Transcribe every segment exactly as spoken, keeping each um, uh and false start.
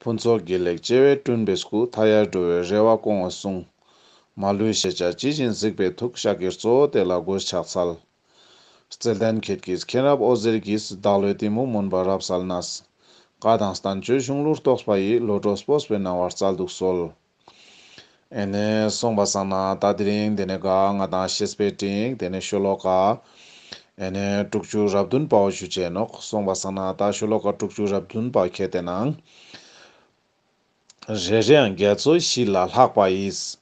ཕུན་ཚོགས་དགེ་ལེགས་བྱེ་བས་བསྐྲུན་པའི་སྐུ། མཐའ་ཡས་འགྲོ་བའི་རེ་བ་སྐོང་བར་གསུངས། མ་ལུས་ཤེས་བྱ་ཇི་བཞིན་གཟིགས་པའི་ཐུགས། ཤཱཀྱའི་གཙོ་བོ་དེ་ལ་མགོས་ཕྱག་འཚལ། བརྩེ་ལྡན་ཁྱེད་ཀྱིས་མཁྱེན་རབ་འོད་ཟེར་གྱིས། བདག་བློའི་གཏི་མུག་མུན་པ་རབ་བསལ་ནས། བཀའ་དང་བསྟན་བཅོས་གཞུང་ལུགས་རྟོགས་པ་ཡི། བློ་གྲོས་སྤོབས་པའི་སྣང་བ་སྩལ་དུ་གསོལ། ཨེ་ནེ་སོང་པ་སང་ན་ད་དེ་རིང་དེ་ནེ་ག་ང་དང་བཤེས་པའི་སྤྲིངས་དེ་ནེ་ཤོ་ལོ་ཀ་ཨེ་ནེ་དྲུག་ཅུ་རེ་བདུན་པའོ་ཞུ་ཅེས་ནོག། སོང་པ་སང་ན་ད་ཤོ་ལོ་ཀ་དྲུག་ཅུ་རེ་བདུན་པ་ཁེ་ཏེ་ནང་། རེ་རེའང་རྒྱ་མཚོ་བཞི་ལ་ལྷག་པ་ཡིས།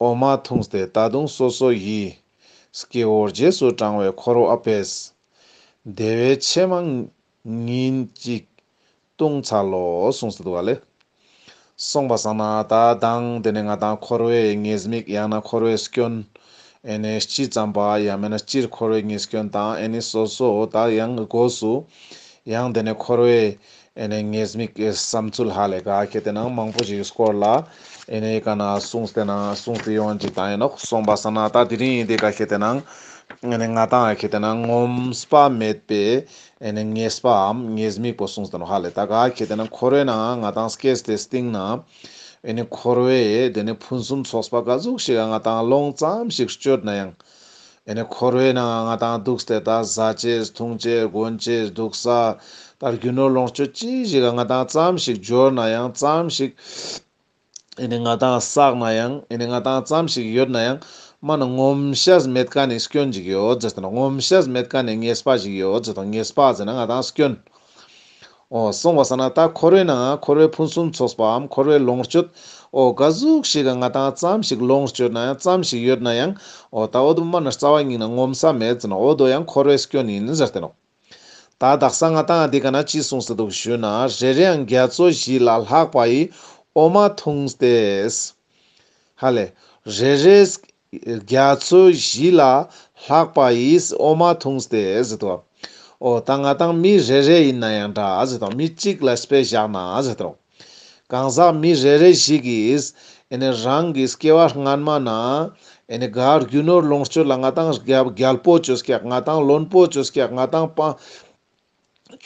འོ་མ་འཐུངས་ཏེ་ད་དུང་སོ་སོ་ཡི། སྐྱེ་བོ་རྗེས་སུ་འབྲང་བའི་འཁོར་བ་པས། དེ་བས་ཆེས་མང་ཉིད་གཅིག་བཏུང་འཚལ་ལོ། གསུངས་ཏེ་འདུག་ག་ལེ། སོང་པ་སང་ན་ད་དང་དེ་ནེ་ང་དང་འཁོར་བའི་ཉེས་དམིགས་ཡང་ན་འཁོར་བའི་སྐྱོན། ཨེ་ནེ་སྤྱི་ཙམ་པ་ཡང་མེན་ན་སྤྱིར་འཁོར་བའི་ཉེས་སྐྱོན་དང་ཨེ་ནེ་སོ་སོ་ད་ཡང་སྒོས་སུ་ཡང་དེ་ནེ་འཁོར་བའི་ཨེ་ནེ་ཉེས་དམིགས་ཀྱི་བསམ་ཚུལ་ཧ་ལས་ག་ཁེ་ཏེ་ནང་མང་པོ་ཞིག་སྐོར་ལ་ཨེ་ནེ་ག་ན་གསུངས་ཏེ་ན་གསུངས་ཏེ་ཡོང་ཅིག་དང་ཨིན་ནོག། སོང་པ་སང་ན་ད་དེ་རིང་ཨིན་དེ་ག་ཁེ་ཏེ་ནང་ཨེ་ནེ་ང་དང་ཁེ་ཏེ་ནང་ངོམས་པ་མེད་པའི་ཨེ་ནེ་ཉེས་པའམ་ཉེས་དམིགས་པོ་གསུངས་ཏེ་ནོག་ཧ་ལས། ད་ག་ཁེ་ཏེ་ནང་འཁོར་བའི་ནང་ང་དང་སྐྱེས་ཏེ་སྟིང་ནེ་ཨེ་ནེ་འཁོར་བའི་དེ་ནེ་ཕུན་སུམ་ཚོགས་པ་ག་ཟུག་ཞིག་ག་ང་དང་ལོངས་ཙམ་ཞིག་སྤྱོད་ན་ཡང་། ཨེ་ནེ་འཁོར་བའི་ནང་ང་དང་འདུག་སྟེ་ད་ཟ་ཅེས་འཐུང་ཅེས་གོན་ཅེས་འདུག་ས་ད་རྒྱུ་ནོར་ལོངས་སྤྱོད་ཅི་ཞིག་ག་ང་དང་ཙམ་ཞིག་འབྱོར་ན་ཡང་ཙམ་ཞིག་ཨེ་ནེ་ང་དང་བསགས་ན་ཡང་ཨེ་ནེ་ང་དང་ཙམ་ཞིག་ཡོད་ན་ཡང་མ་ན་ངོམས་ཤེས་མེད་ཁན་ནི་སྐྱོན་ཞིག་ཡོད་ཟེར་ཏེ་ནོག། ངོམས་ཤེས་མེད་ཁན་ནི་ཉེས་པ་ཞིག་ཡོད་ཟེར་ཏེ་ནོག། ཉེས་པ་ཟེར་ན་ང་དང་སྐྱོན། འོ་སོང་པ་སང་ན་ད་འཁོར་བའི་ནང་འཁོར་བའི་ཕུན་སུམ་ཚོགས་པའམ་འཁོར་བའི་ལོངས་སྤྱོད་འོ་ག་ཟུག་ཞིག་ག་ང་དང་ཙམ་ཞིག་ལོངས་སྤྱོད་ན་ཡང་ཙམ་ཞིག་ཡོད་ན་ཡང་འོ་ད་འོ་དོ་མ་ན་རྩ་བ་ཉིད་ནེ་ངོམས་ས་མེད་ཟེར་ན་འོ་དོ་ཡང་འཁོར་བའི་སྐྱོན་ཨིན་ཟེར་ཏེ་ནོག། ད་དག་ས་ང་དང་འདི་ག་ན་ཅི་གསུངས་ཏེ་འདུག་ཞུ་ན། རེ་རེའང་རྒྱ་མཚོ་བཞི་ལ་ལྷག་པ་ཡི་འོ་མ་འཐུངས་ཏེ། ཧ་ལས། རེ་རེས་རྒྱ་མཚོ་བཞི་ལ་ལྷག་པ་ཡིས་འོ་མ་འཐུངས་ཏེ་ཟེར་དོ། འོ་ད་ང་དང་མི་རེ་རེ་ཨིན་ན་ཡང་འདྲ་ཟེར་དོ། མི་གཅིག་ལ་དཔེ་བཞག་ན་ཟེར་དོ། གང་ཟག་མི་རེ་རེ་ཞིག་གིས་ཨེ་ནེ་རང་གི་སྐྱེ་བ་སྔན་མ་ན་ཨེ་ནེ་ག་རྒྱུ་ནོར་ལོངས་སྤྱོད་ལ་ང་དང་རྒྱལ་རྒྱལ་པོ་ཅོས་ཀྱག། ང་དང་བློན་པོ་ཅོས་ཀྱག། ང་དང་པ་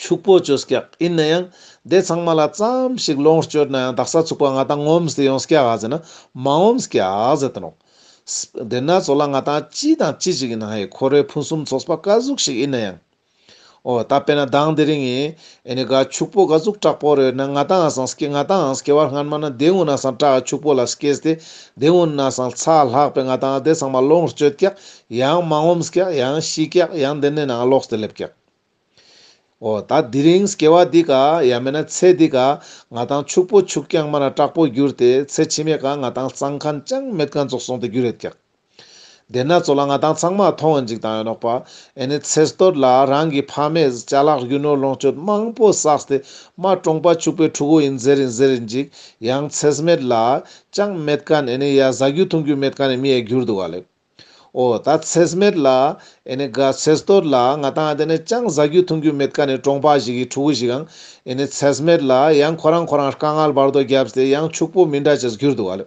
ཕྱུག་པོ་ཅོས་ཀྱག། ཨིན་ན་ཡང་དེ་ཚང་མ་ལ་ཙམ་ཞིག་ལོངས་སྤྱོད་ན་ཡང་དག་ས་ཚུག་པ་ང་དང་ངོམས་ཏེ་ཡོངས་ཀྱག་ག་ཟེར་ན་མ་ངོམས་ཀྱག་ཟེར་ཏེ་ནོག། དེ་ན་ཚོ་ལ་ང་དང་ཅི་དང་ཅི་ཞིག་ཨིན་ན་ཧེ་འཁོར་བའི་ཕུན་སུམ་ཚོགས་པ་ག་ཟུག་ཞིག་ཨིན་ན་ཡང་། འོ་ད་དཔེར་ན་དང་དེ་རིང་ཨེ་ནེ་ག་ཕྱུག་པོ་ག་ཟུག་དྲག་པོ་རེད་ན་ང་དང་ང་སང་སྐྱེ་ང་དང་ང་སྐྱེ་བ་སྔན་མ་ན་དེ་འུ་ན་སང་དྲག་ཕྱུག་པོ་ལ་སྐྱེས་ཏེ་དེ་འུ་ན་སང་ཚ་ལྷག་པའི་ང་དང་དེ་ཚང་མ་ལོངས་སྤྱོད་ཀྱག། ཡང་མ་ངོམས་ཀྱག། ཡང་ཤི་ཀྱག། ཡང་དེ་ནེ་ནང་ལོག་སྟེ་སླེབས་ཀྱག། འོ་ད་དེ་རིང་སྐྱེ་བ་འདི་ག་ཡང་མེན་ན་ཚེ་འདི་ག་ང་དང་ཕྱུག་པོ་ཕྱུག་རྐྱང་མ་ན་དྲག་པོ་གྱུར་ཏེ་ཚེ་ཕྱི་མའི་ཀ་ང་དང་གཙང་ཁན་ཅང་མེད་ཁན་ཙོགས་སོང་སྟེ་གྱུར་ཡོད་ཀྱག། དེ་ན་ཚོ་ལ་ང་དང་ཚང་མ་མཐོང་ཡིན་ཅིག་དང་ཡོད་ནོག་པ། ཨེ་ནེ་ཚེ་སྟོད་ལ་རང་གི་ཕ་མེས་ཅ་ལག་རྒྱུ་ནོར་ལོངས་སྤྱོད་མང་པོ་བསགས་ཏེ་མ་གྲོང་པ་ཕྱུག་པོའི་ཕྲུ་གུ་ཡིན་ཟེར་ཡིན་ཟེར་ཡིན་ཅིག། ཡང་ཚེ་སྨད་ལ་ཅང་མེད་ཁན་ཨེ་ནེ་ཡ་ཟ་རྒྱུ་འཐུང་རྒྱུ་མེད་ཁན་ནི་མི་ཡ་གྱུར་འདུག་ག་ལེ། འོ་ད་ཚེ་སྨད་ལ་ཨེ་ནེ་ག་ཚེ་སྟོད་ལ་ང་དང་དེ་ནེ་ཅང་ཟ་རྒྱུ་འཐུང་རྒྱུ་མེད་ཁན་ནི་གྲོང་པ་ཞིག་གི་ཕྲུ་གུ་ཞིག་ཨང་ཨེ་ནེ་ཚེ་སྨད་ལ་ཡང་ཁོ་རང་ཁོ་རང་དཀའ་ངལ་བར་དོ་བརྒྱབ་སྟེ་ཡང་ཕྱུག་པོ་མི་འདྲ་ཅེས་གྱུར་འདུག་ག་ལེ།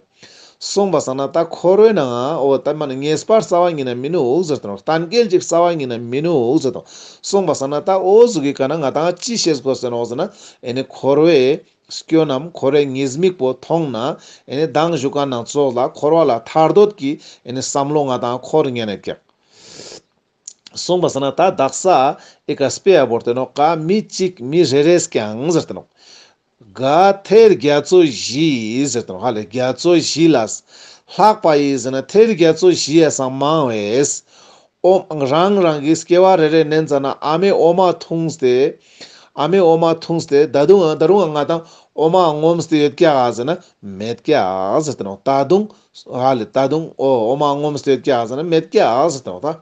སོང་པ་སང་ན་ད་འཁོར་བའི་ནང་འོ་ད་མ་ན་ངེས་པར་རྩ་བ་ཉིད་ནེ་མི་ནུག་ཟེར་དོ། གཏན་འཁེལ་ཅིག་རྩ་བ་ཉིད་ནེ་མི་ནུག་ཟེར་དོ། སོང་པ་སང་ན་ད་འོ་ཟུག་གི་ཀ་ན་ང་དང་ཅི་ཤེས་དགོས་ཟེར་ནོག་ཟེར་ན་ཨེ་ནེ་འཁོར་བའི་སྐྱོན་ནམ་འཁོར་བའི་ཉེས་དམིགས་པོ་མཐོང་ན་ཨེ་ནེ་མདང་ཞུ་ཁན་ནང་ཙོགས་ལ་འཁོར་བ་ལ་ཐར་འདོད་ཀྱི་ཨེ་ནེ་བསམ་བློ་ང་དང་འཁོར་ཉན་ནེ་ཀྱག། སོང་པ་སང་ན་ད་དག་ས་ཨེ་ཀ་དཔེ་ཡ་བོར་ཏེ་ནོག་ཀ་མི་གཅིག་མི་རེ་རེས་ཀྱང་ཟེར་ཏེ་ནོག། ག་ཐེར་རྒྱ་མཚོ་བཞི་ཟེར་ཏེ་ནོག་ཧ་ལས། རྒྱ་མཚོ་བཞི་ལ་ལྷག་པ་ཡིས་ཟེར་ན་ཐེར་རྒྱ་མཚོ་བཞི་ཡ་སང་མང་བས། འོ་རང་རང་གི་སྐྱེ་བ་རེ་རེ་ནེན་ཙ་ན་ཨ་མའི་འོ་མ་འཐུངས་ཏེ་ཨ་མའི་འོ་མ་འཐུངས་ཏེ་ད་དུང་ད་རུང་ང་དང་འོ་མ་ངོམས་ཏེ་ཡོད་ཀྱག་ཟེར་ན་མེད་ཀྱག་ཟེར་ཏེ་ནོག། ད་དུང་ཧ་ལས་ད་དུང་འོ་འོ་མ་ངོམས་ཏེ་ཡོད་ཀྱག་ཟེར་ན་མེད་ཀྱག་ཟེར་ཏེ་ནོག་ད།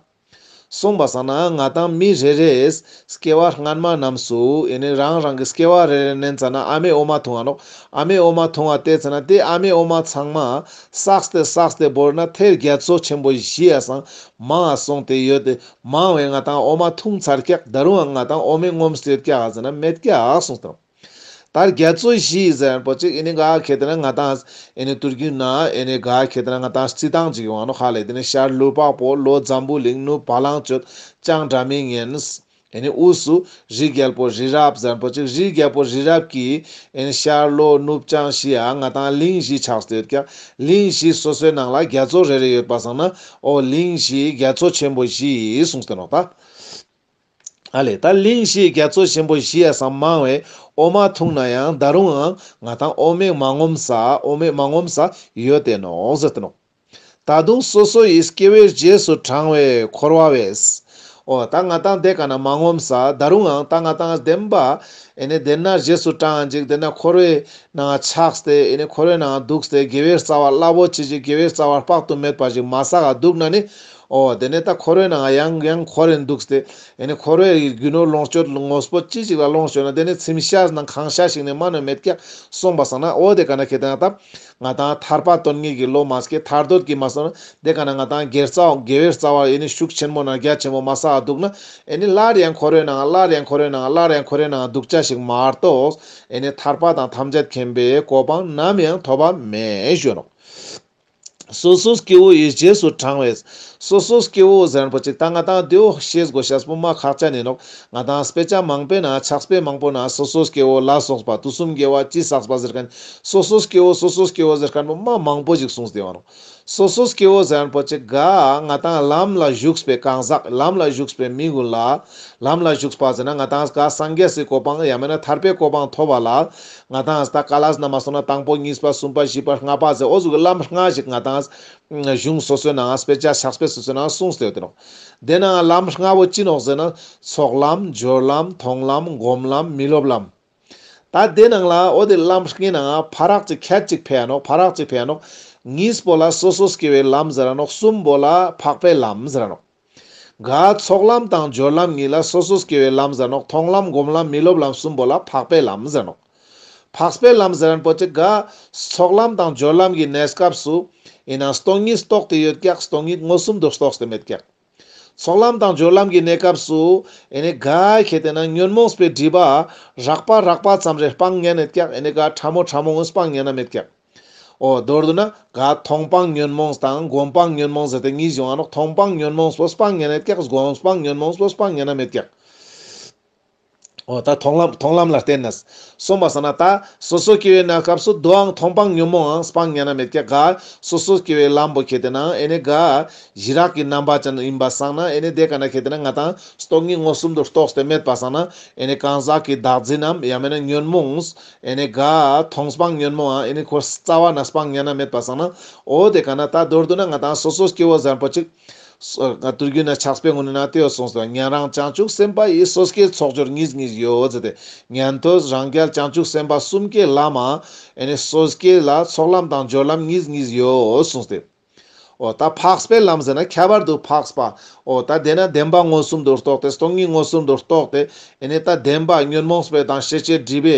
སོང་པ་སང་ན་ང་དང་མི་རེ་རེས་སྐྱེ་བ་སྔན་མ་རྣམས་སུ་ཨེ་ནེ་རང་རང་གི་སྐྱེ་བ་རེ་རེ་ནེན་ཙ་ན་ཨ་མའི་འོ་མ་འཐུང་ང་ནོག། ཨ་མའི་འོ་མ་འཐུང་ང་ཏེ་ཙ་ན་ཏེ་ཨ་མའི་འོ་མ་ཚང་མ་བསགས་ཏེ་བསགས་ཏེ་བོར་ན་ཐེར་རྒྱ་མཚོ་ཆེན་པོ་བཞི་ཡ་སང་མང་ང་སོང་སྟེ་ཡོད་དེ་མང་བས་ང་དང་འོ་མ་འཐུང་ཚར་ཀྱག། ད་རུང་ང་དང་འོ་མའི་ངོམས་ཏེ་ཡོད་ཀྱག་ཟེར་ན་མེད་ཀྱག་གསུངས་ཏེ་ནོག། ད་རྒྱ་མཚོ་བཞི་ཟེར་པོ་ཅིག་ཨེ་ནེ་ག་ཁེ་ཏེ་ན་ང་དང་ཨེ་ནེ་ཏུར་གུ་ན་ཨེ་ནེ་ག་ཁེ་ཏེ་ན་ང་དང་རྩི་ཐང་ཅིག་ཡོང་ང་ནོག་ཧ་ལས། ཏེ་ནེ་ཤར་ལུས་འཕགས་པོ་ལྷོ་འཛམ་བུ་གླིང་ནུབ་བ་ལང་སྤྱོད་བྱང་སྒྲ་མི་སྙན། ཨེ་ནི་དབུས་སུ་རི་རྒྱལ་པོ་རི་རབ་ཟེར་མཁན་པོ་ཅིག་རི་རྒྱལ་པོ་རི་རབ་ཀྱི་ཨེ་ནི་ཤར་ལྷོ་ནུབ་བྱང་བཞི་ཡ་ང་ཏང་གླིང་བཞི་ཆགས་ཏེ་ཡོད་ཀྱག་གླིང་བཞི་སོ་སོའི་ནང་ལ་རྒྱ་མཚོ་རེ་རེ་ཡོད་པ་སང་ན་འོ་གླིང་བཞི་རྒྱ་མཚོ་ཆེན་པོ་བཞི་གསུངས་ཏེ་ནོག་ད། ཨ་ལེ་ད་གླིང་བཞི་རྒྱ་མཚོ་ཆེན་པོ་བཞི་ཡ་སང་མང་བའི་འོ་མ་འཐུང་ན་ཡང་ད་རུང་ཡང་ང་ཏང་འོ་མའི་མ་ངོམས་ས་འོ་མའི་མ་ངོམས་ས་ཡོད་དེ་ནོག་ཟེར་ཏེ་ནོག་ད་དུང་སོ་སོ་ཡི་སྐྱེ་བོའི་རྗེས་སུ་འབྲང་བའི་འཁོར་བ་བས། འོ་ད་ང་ཏང་དེ་ཀ་ན་མ་ངོམས་ས་ད་རུང་ཡང་ད་ང་ཏང་བདེན་པ་ཨེ་ནི་དེ་ན་རྗེས་སུ་འབྲང་ཅིག་དེ་ན་འཁོར་བའི་ནང་ཆགས་ཏེ་ཨེ་ནི་འཁོར་བའི་ནང་འདུག་སྟེ་དགེ་བའི་རྩ་བ་རླབས་པོ་ཆེ་ཅིག་དགེ་བའི་རྩ་བ་དཔག་ཏུ་མེད་པ་ཞིག་མ་བསགས་འདུག་ན་ནི། འོ་དེ་ནས་ད་འཁོར་བའི་ནང་ཡང་ཡང་འཁོར་རེ་འདུག་སྟེ་ཨེ་ནི་འཁོར་བའི་རྒྱུ་ནོར་ལོངས་སྤྱོད་དངོས་པོ་ཅི་ཞིག་ལ་ལོངས་སྤྱོད་ན་དེ་ནི་ཚིམ་ཤ་ནང་གང་ཤ་ཞིག་ནས་མ་ནོ་མེད་ཀྱག་སོང་པ་སང་ན་འོ་དེ་ཀ་ན་ཁེ་ཏེ་ན་ད། ང་ཏང་ཐར་པ་དོན་གཉེར་གྱི་བློ་མ་སྐྱེས་ཐར་འདོད་ཀྱི་མ་སོང་ན་དེ་ཀ་ན་ང་ཏང་དགེ་རྩ་དགེ་བའི་རྩ་བ་ཨེ་ནི་ཤུགས་ཆེན་མོ་ན་རྒྱ་ཆེན་མོ་མ་བསགས་འདུག་ན་ཨེ་ནི་སླར་ཡང་འཁོར་བའི་ནང་སླར་ཡང་འཁོར་བའི་ནང་སླར་ཡང་འཁོར་བའི་ནང་འདུག་ཆ་ཞིག་མ་གཏོགས་ཨེ་ནི་ཐར་པ་དང་ཐམས་ཅད་མཁྱེན་པའི་གོ་འཕང་ནམ་ཡང་ཐོབ་པ་མེད་ཞུ་ནོག་སོ་སོ་སྐྱེ་བོ་ཡི་རྗེས་སུ་འབྲང་བས། སོ་སོ་སྐྱེ་བོ་ཟེར་མཁན་པོ་ཅིག་ད་ང་ཏང་དེའོ་ཤེས་དགོས་ཤེས་པོ་མ་ཁག་ཅན་ཡིན་ནོག་ང་ཏང་དཔེ་ཆ་མང་པོའི་ནང་ཕྱག་དཔེ་མང་པོ་ནང་སོ་སོ་སྐྱེ་བོ་ལ་སོགས་པ་དུས་གསུམ་དགེ་བ་ཅི་བསགས་པ་ཟེར་མཁན། སོ་སོ་སྐྱེ་བོ་སོ་སོ་སྐྱེ་བོ་ཟེར་མཁན་པོ་མ་མང་པོ་ཞིག་གསུངས་ཏེ་ཡོད་ནོག་སོ་སོ་སྐྱེ་བོ་ཟེར་མཁན་པོ་ཅིག་ག་ང་ཏང་ལམ་ལ་ཞུགས་པའི་གང་ཟག་ལམ་ལ་ཞུགས་པའི་མི་ཀུན་ལ། ལམ་ལ་ཞུགས་པ་ཟེར་ན་ང་ཏང་ག་སངས་རྒྱས་སི་གོ་འཕང་ཡང་མེད་ན་ཐར་པའི་གོ་འཕང་ཐོབ་པ་ལ། ང་ཏང་ད་ཀ་ལ་ན་མ་སོང་ན་དང་པོ་གཉིས་པ་གསུམ་པ་བཞི་པ་ལྔ་པ་ཟེར་འོ་ཟུག་གི་ལམ་ལྔ་ཞིག་ང་ཏང་གཞུང་སོ་སོའི་ནང་དཔེ་ཆ་ཕྱག་དཔེ་སོ་སོའི་ནང་གསུངས་ཏེ་ཡོད་དེ་ནོག་དེ་ནང་ལམ་ལྔ་བོ་ཅི་ནོག་ཟེར་ན་ཚོགས་ལམ་སྦྱོར་ལམ་མཐོང་ལམ་སྒོམ་ལམ་མི་སློབ་ལམ། ད་དེ་ནང་ལ་འོ་དེ་ལམ་ལྔའི་ནང་ཕ་རག་ཅིག་ཁྱད་ཅིག་ཕེ་ཡ་ནོག་ཕ་རག་ཅིག་ཕེ་ཡ་ནོག་གཉིས་པོ་ལ་སོ་སོ་སྐྱེ་བོའི་ལམ་ཟེར་ར་ནོག་གསུམ་པོ་ལ་འཕགས་པའི་ལམ་ཟེར་ར་ནོག་ག་ཚོགས་ལམ་དང་སྦྱོར་ལམ་གཉིས་ལ་སོ་སོ་སྐྱེ་བོའི་ལམ་ཟེར་ནོག་མཐོང་ལམ་སྒོམ་ལམ་མི་སློབ་ལམ་གསུམ་པོ་ལ་འཕགས་པའི་ལམ་ཟེར་ནོག་འཕགས་པའི་ལམ་ཟེར་མཁན་པོ་ཅིག་ག་ཚོགས་ལམ་དང་སྦྱོར་ལམ་གྱི་གནས་སྐབས་སུ་ཡིན་ན་སྟོང་ཉིད་རྟོགས་ཏེ་ཡོད་ཀྱག་སྟོང་ཉིད་མངོན་སུམ་དུ་རྟོགས་ཏེ་མེད་ཀྱག་ཚོགས་ལམ་དང་སྦྱོར་ལམ་གྱི་གནས་སྐབས་སུ་ཨེ་ནི་ག་ཁེ་ཏེ་ན་ཉོན་མོངས་པའི་སྒྲིབ་པ་རགས་པ་རགས་པ་ཙམ་རེ་སྤང་ཉན་ནེད་ཀྱག་ཨེ་ནི་ག་ཕྲ་མོ་ཕྲ་མོ་ངོ་སྤང་ཉན་ན་མེད་ཀྱག་འོ་མདོར་བསྡུ་ན་ག་མཐོང་སྤང་ཉོན་མོངས་དང་སྒོམ་སྤང་ཉོན་མོངས་ཟེར་ཏེ་གཉིས་ཡོང་ང་ནོག་མཐོང་སྤང་ཉོན་མོངས་པོ་སྤང་ཉན་ནེད་ཀྱག་སྒོམ་སྤང་ཉོན་མོངས་པོ་སྤང་ཉན་ན་མེད་ཀྱག་འོ་ད་མཐོང་ལམ་མཐོང་ལམ་ལ་བརྟེན་ནས་སོང་པ་སང་ན་ད་སོ་སོ་སྐྱེ་བོའི་གནས་སྐབས་སུ་དུའང་མཐོང་སྤང་ཉོན་མོངས་ཨང་སྤང་ཉན་ན་མེད་ཀྱག་ག་སོ་སོ་སྐྱེ་བོའི་ལམ་པོ་ཁེ་ཏེ་ན་ཨེ་ནི་ག་ཞི་རགས་ཀྱི་རྣམ་པ་ཅན་ཡིན་པ་སང་ན་ཨེ་ནི་དེ་ཀ་ན་ཁེ་ཏེ་ན་ང་ཏང་སྟོང་ཉིད་མངོན་སུམ་དུ་རྟོགས་ཏེ་མེད་པ་སང་ན་ཨེ་ནི་གང་ཟག་གི་བདག་འཛིན་ནམ་ཡང་མེད་ན་ཉོན་མོངས་ཨེ་ནི་ག་མཐོང་སྤང་ཉོན་མོངས་ཨང་ཨེ་ནི་ཁོ་རྩ་བ་ན་སྤང་ཉན་ན་མེད་པ་སང་ན་འོ་དེ་ཀ་ན་ད་མདོར་བསྡུ་ན་ང་ཏང་སོ་སོ་སྐྱེ་བོ་ཟེར་མཁན་པོ་ཅིག་སོ་ང་ཏུར་གུ་ན་ཕྱག་དཔེ་ངོ་ནི་ན་དེ་ཡོད་གསུངས་སོ། ཉན་རང་བྱང་ཆུབ་སེམས་དཔའ་ཡི་སོ་སྐྱེའི་ཚོགས་སྦྱོར་གཉིས་གཉིས་ཡོད་ཟེར་ཏེ། ཉན་ཐོས་རང་རྒྱལ་བྱང་ཆུབ་སེམས་དཔའ་གསུམ་ཀའི་ལམ་ཨེ་ནི་སོ་སྐྱེ་ལ་ཚོགས་ལམ་དང་སྦྱོར་ལམ་གཉིས་གཉིས་ཡོད་གསུངས་ཏེ། འོ་ད་འཕགས་པའི་ལམ་ཟེར་ན་ཁྱད་པར་དུ་འཕགས་པ། འོ་ད་དེ་ན་བདེན་པ་མངོན་སུམ་དུ་རྟོགས་ཏེ་སྟོང་ཉིད་མངོན་སུམ་དུ་རྟོགས་ཏེ་ཨེ་ནི་ད་བདེན་པ་ཉོན་མོངས་པའི་དང་ཤེས་བྱའི་སྒྲིབ་པའི་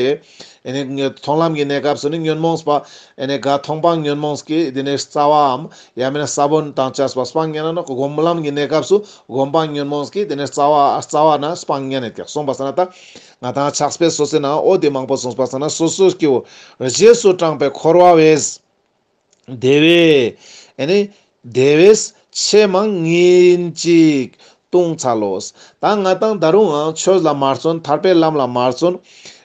ཨེ་ནི་མཐོང་ལམ་གྱི་གནས་སྐབས་སུ་ནི་ཉོན་མོངས་པ་ཨེ་ནི་ག་མཐོང་སྤང་ཉོན་མོངས་ཀྱི་དེ་ནི་རྩ་བའམ་ཡང་མིན་ན་ས་བོན་དང་བཅས་པ་སྤང་ཉན་ན་ནོག་སྒོམ་ལམ་གྱི་གནས་སྐབས་སུ་སྒོམ་སྤང་ཉོན་མོངས་ཀྱི་དེ་ནི་རྩ་བ་རྩ་བ་ན་སྤང་ཉན་ནེད་ཀྱག་སོང་པ་སང་ན་ད་ང་ཏང་ཕྱག་དཔེ་སོ་སོའི་ནང་འོ་དེ་མང་པོ་གསུངས་པ་སང་ན་སོ་སོ་སྐྱེ་བོ་རྗེས་སུ་འབྲངས་པའི་འཁོར་བ་བས། དེ་བས་ཨེ་ནི་དེ་བས་ཆེས་མང་ཉིད་ཅིག་ལྟུང་འཚལ་ལོ། ད་ང་ཏང་ད་རུང་ཡང་ཆོས་ལ་མ་བརྩོན་ཐར་པའི་ལམ་ལ་མ་བརྩོན།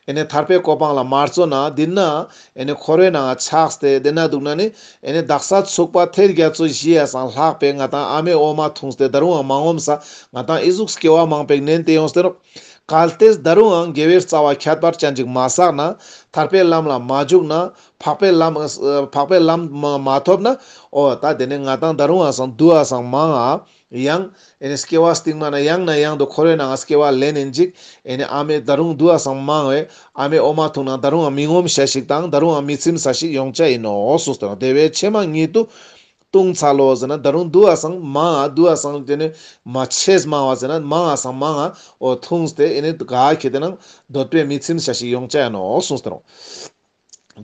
ཨེ་ནི་ཐར་པའི་གོ་འཕང་ལ་མ་བརྩོན་ན་འདི་ན་ཨེ་ནི་འཁོར་བའི་ནང་ཆགས་ཏེ་དེ་ན་འདུག་ན་ནི་ཨེ་ནི་དག་ས་ཚུག་པ་ཐེར་རྒྱ་མཚོ་བཞི་ཡ་སང་ལྷག་པའི་ང་ཏང་ཨ་མའི་འོ་མ་འཐུངས་ཏེ་ད་རུང་ཡང་མ་ངོམས་ས་ང་ཏང་ཨི་ཟུག་སྐྱེ་བ་མང་པོ་ནེན་ཏེ་ཡོངས་ཏེ་ནོག་གལ་ཏེ་ད་རུང་ཡང་དགེ་བའི་རྩ་བ་ཁྱད་པར་ཅན་ཅིག་མ་བསགས་ན་ཐར་པའི་ལམ་ལ་མ་འཇུག་ན་འཕགས་པའི་ལམ་འཕགས་པའི་ལམ་མ་མ་ཐོབ་ན་འོ་ད་དེ་ནི་ང་ཏང་ད་རུང་ཡང་སང་དུ་ཡ་སང་མང་ང་ཡང་ཨེ་ནི་སྐྱེ་བ་སྟིང་མ་ན་ཡང་ན་ཡང་དུ་འཁོར་བའི་ནང་སྐྱེ་བ་ལེན་ནིན་ཅིག་ཨེ་ནི་ཨ་མའི་ད་རུང་དུ་ཡ་སང་མང་བའི་ཨ་མའི་འོ་མ་འཐུང་ན་ད་རུང་མི་ངོམས་ཤ་ཞིག་དང་ད་རུང་མི་ཚིམ་ས་ཞིག་ཡོང་ཆ་ཡིན་ནོག་གསུངས་ཏེ་ནོག་དེ་བས་ཆེས་མང་ཉིད་དུ་ལྟུང་འཚལ་ལོ་ཟེར་ན་ད་རུང་དུ་ཡ་སང་མང་ང་དུ་ཡ་སང་དེ་ནི་མ་ཆེས་མང་བ་ཟེར་ན་མང་ང་སང་མང་ང་འོ་འཐུངས་ཏེ་ཨེ་ནི་ག་ཁེ་ཏེ་ན་འདོད་པའི་མི་ཚིམ་ས་ཞིག་ཡོང་ཆ་ཡིན་ནོག་གསུངས་ཏེ་ནོག་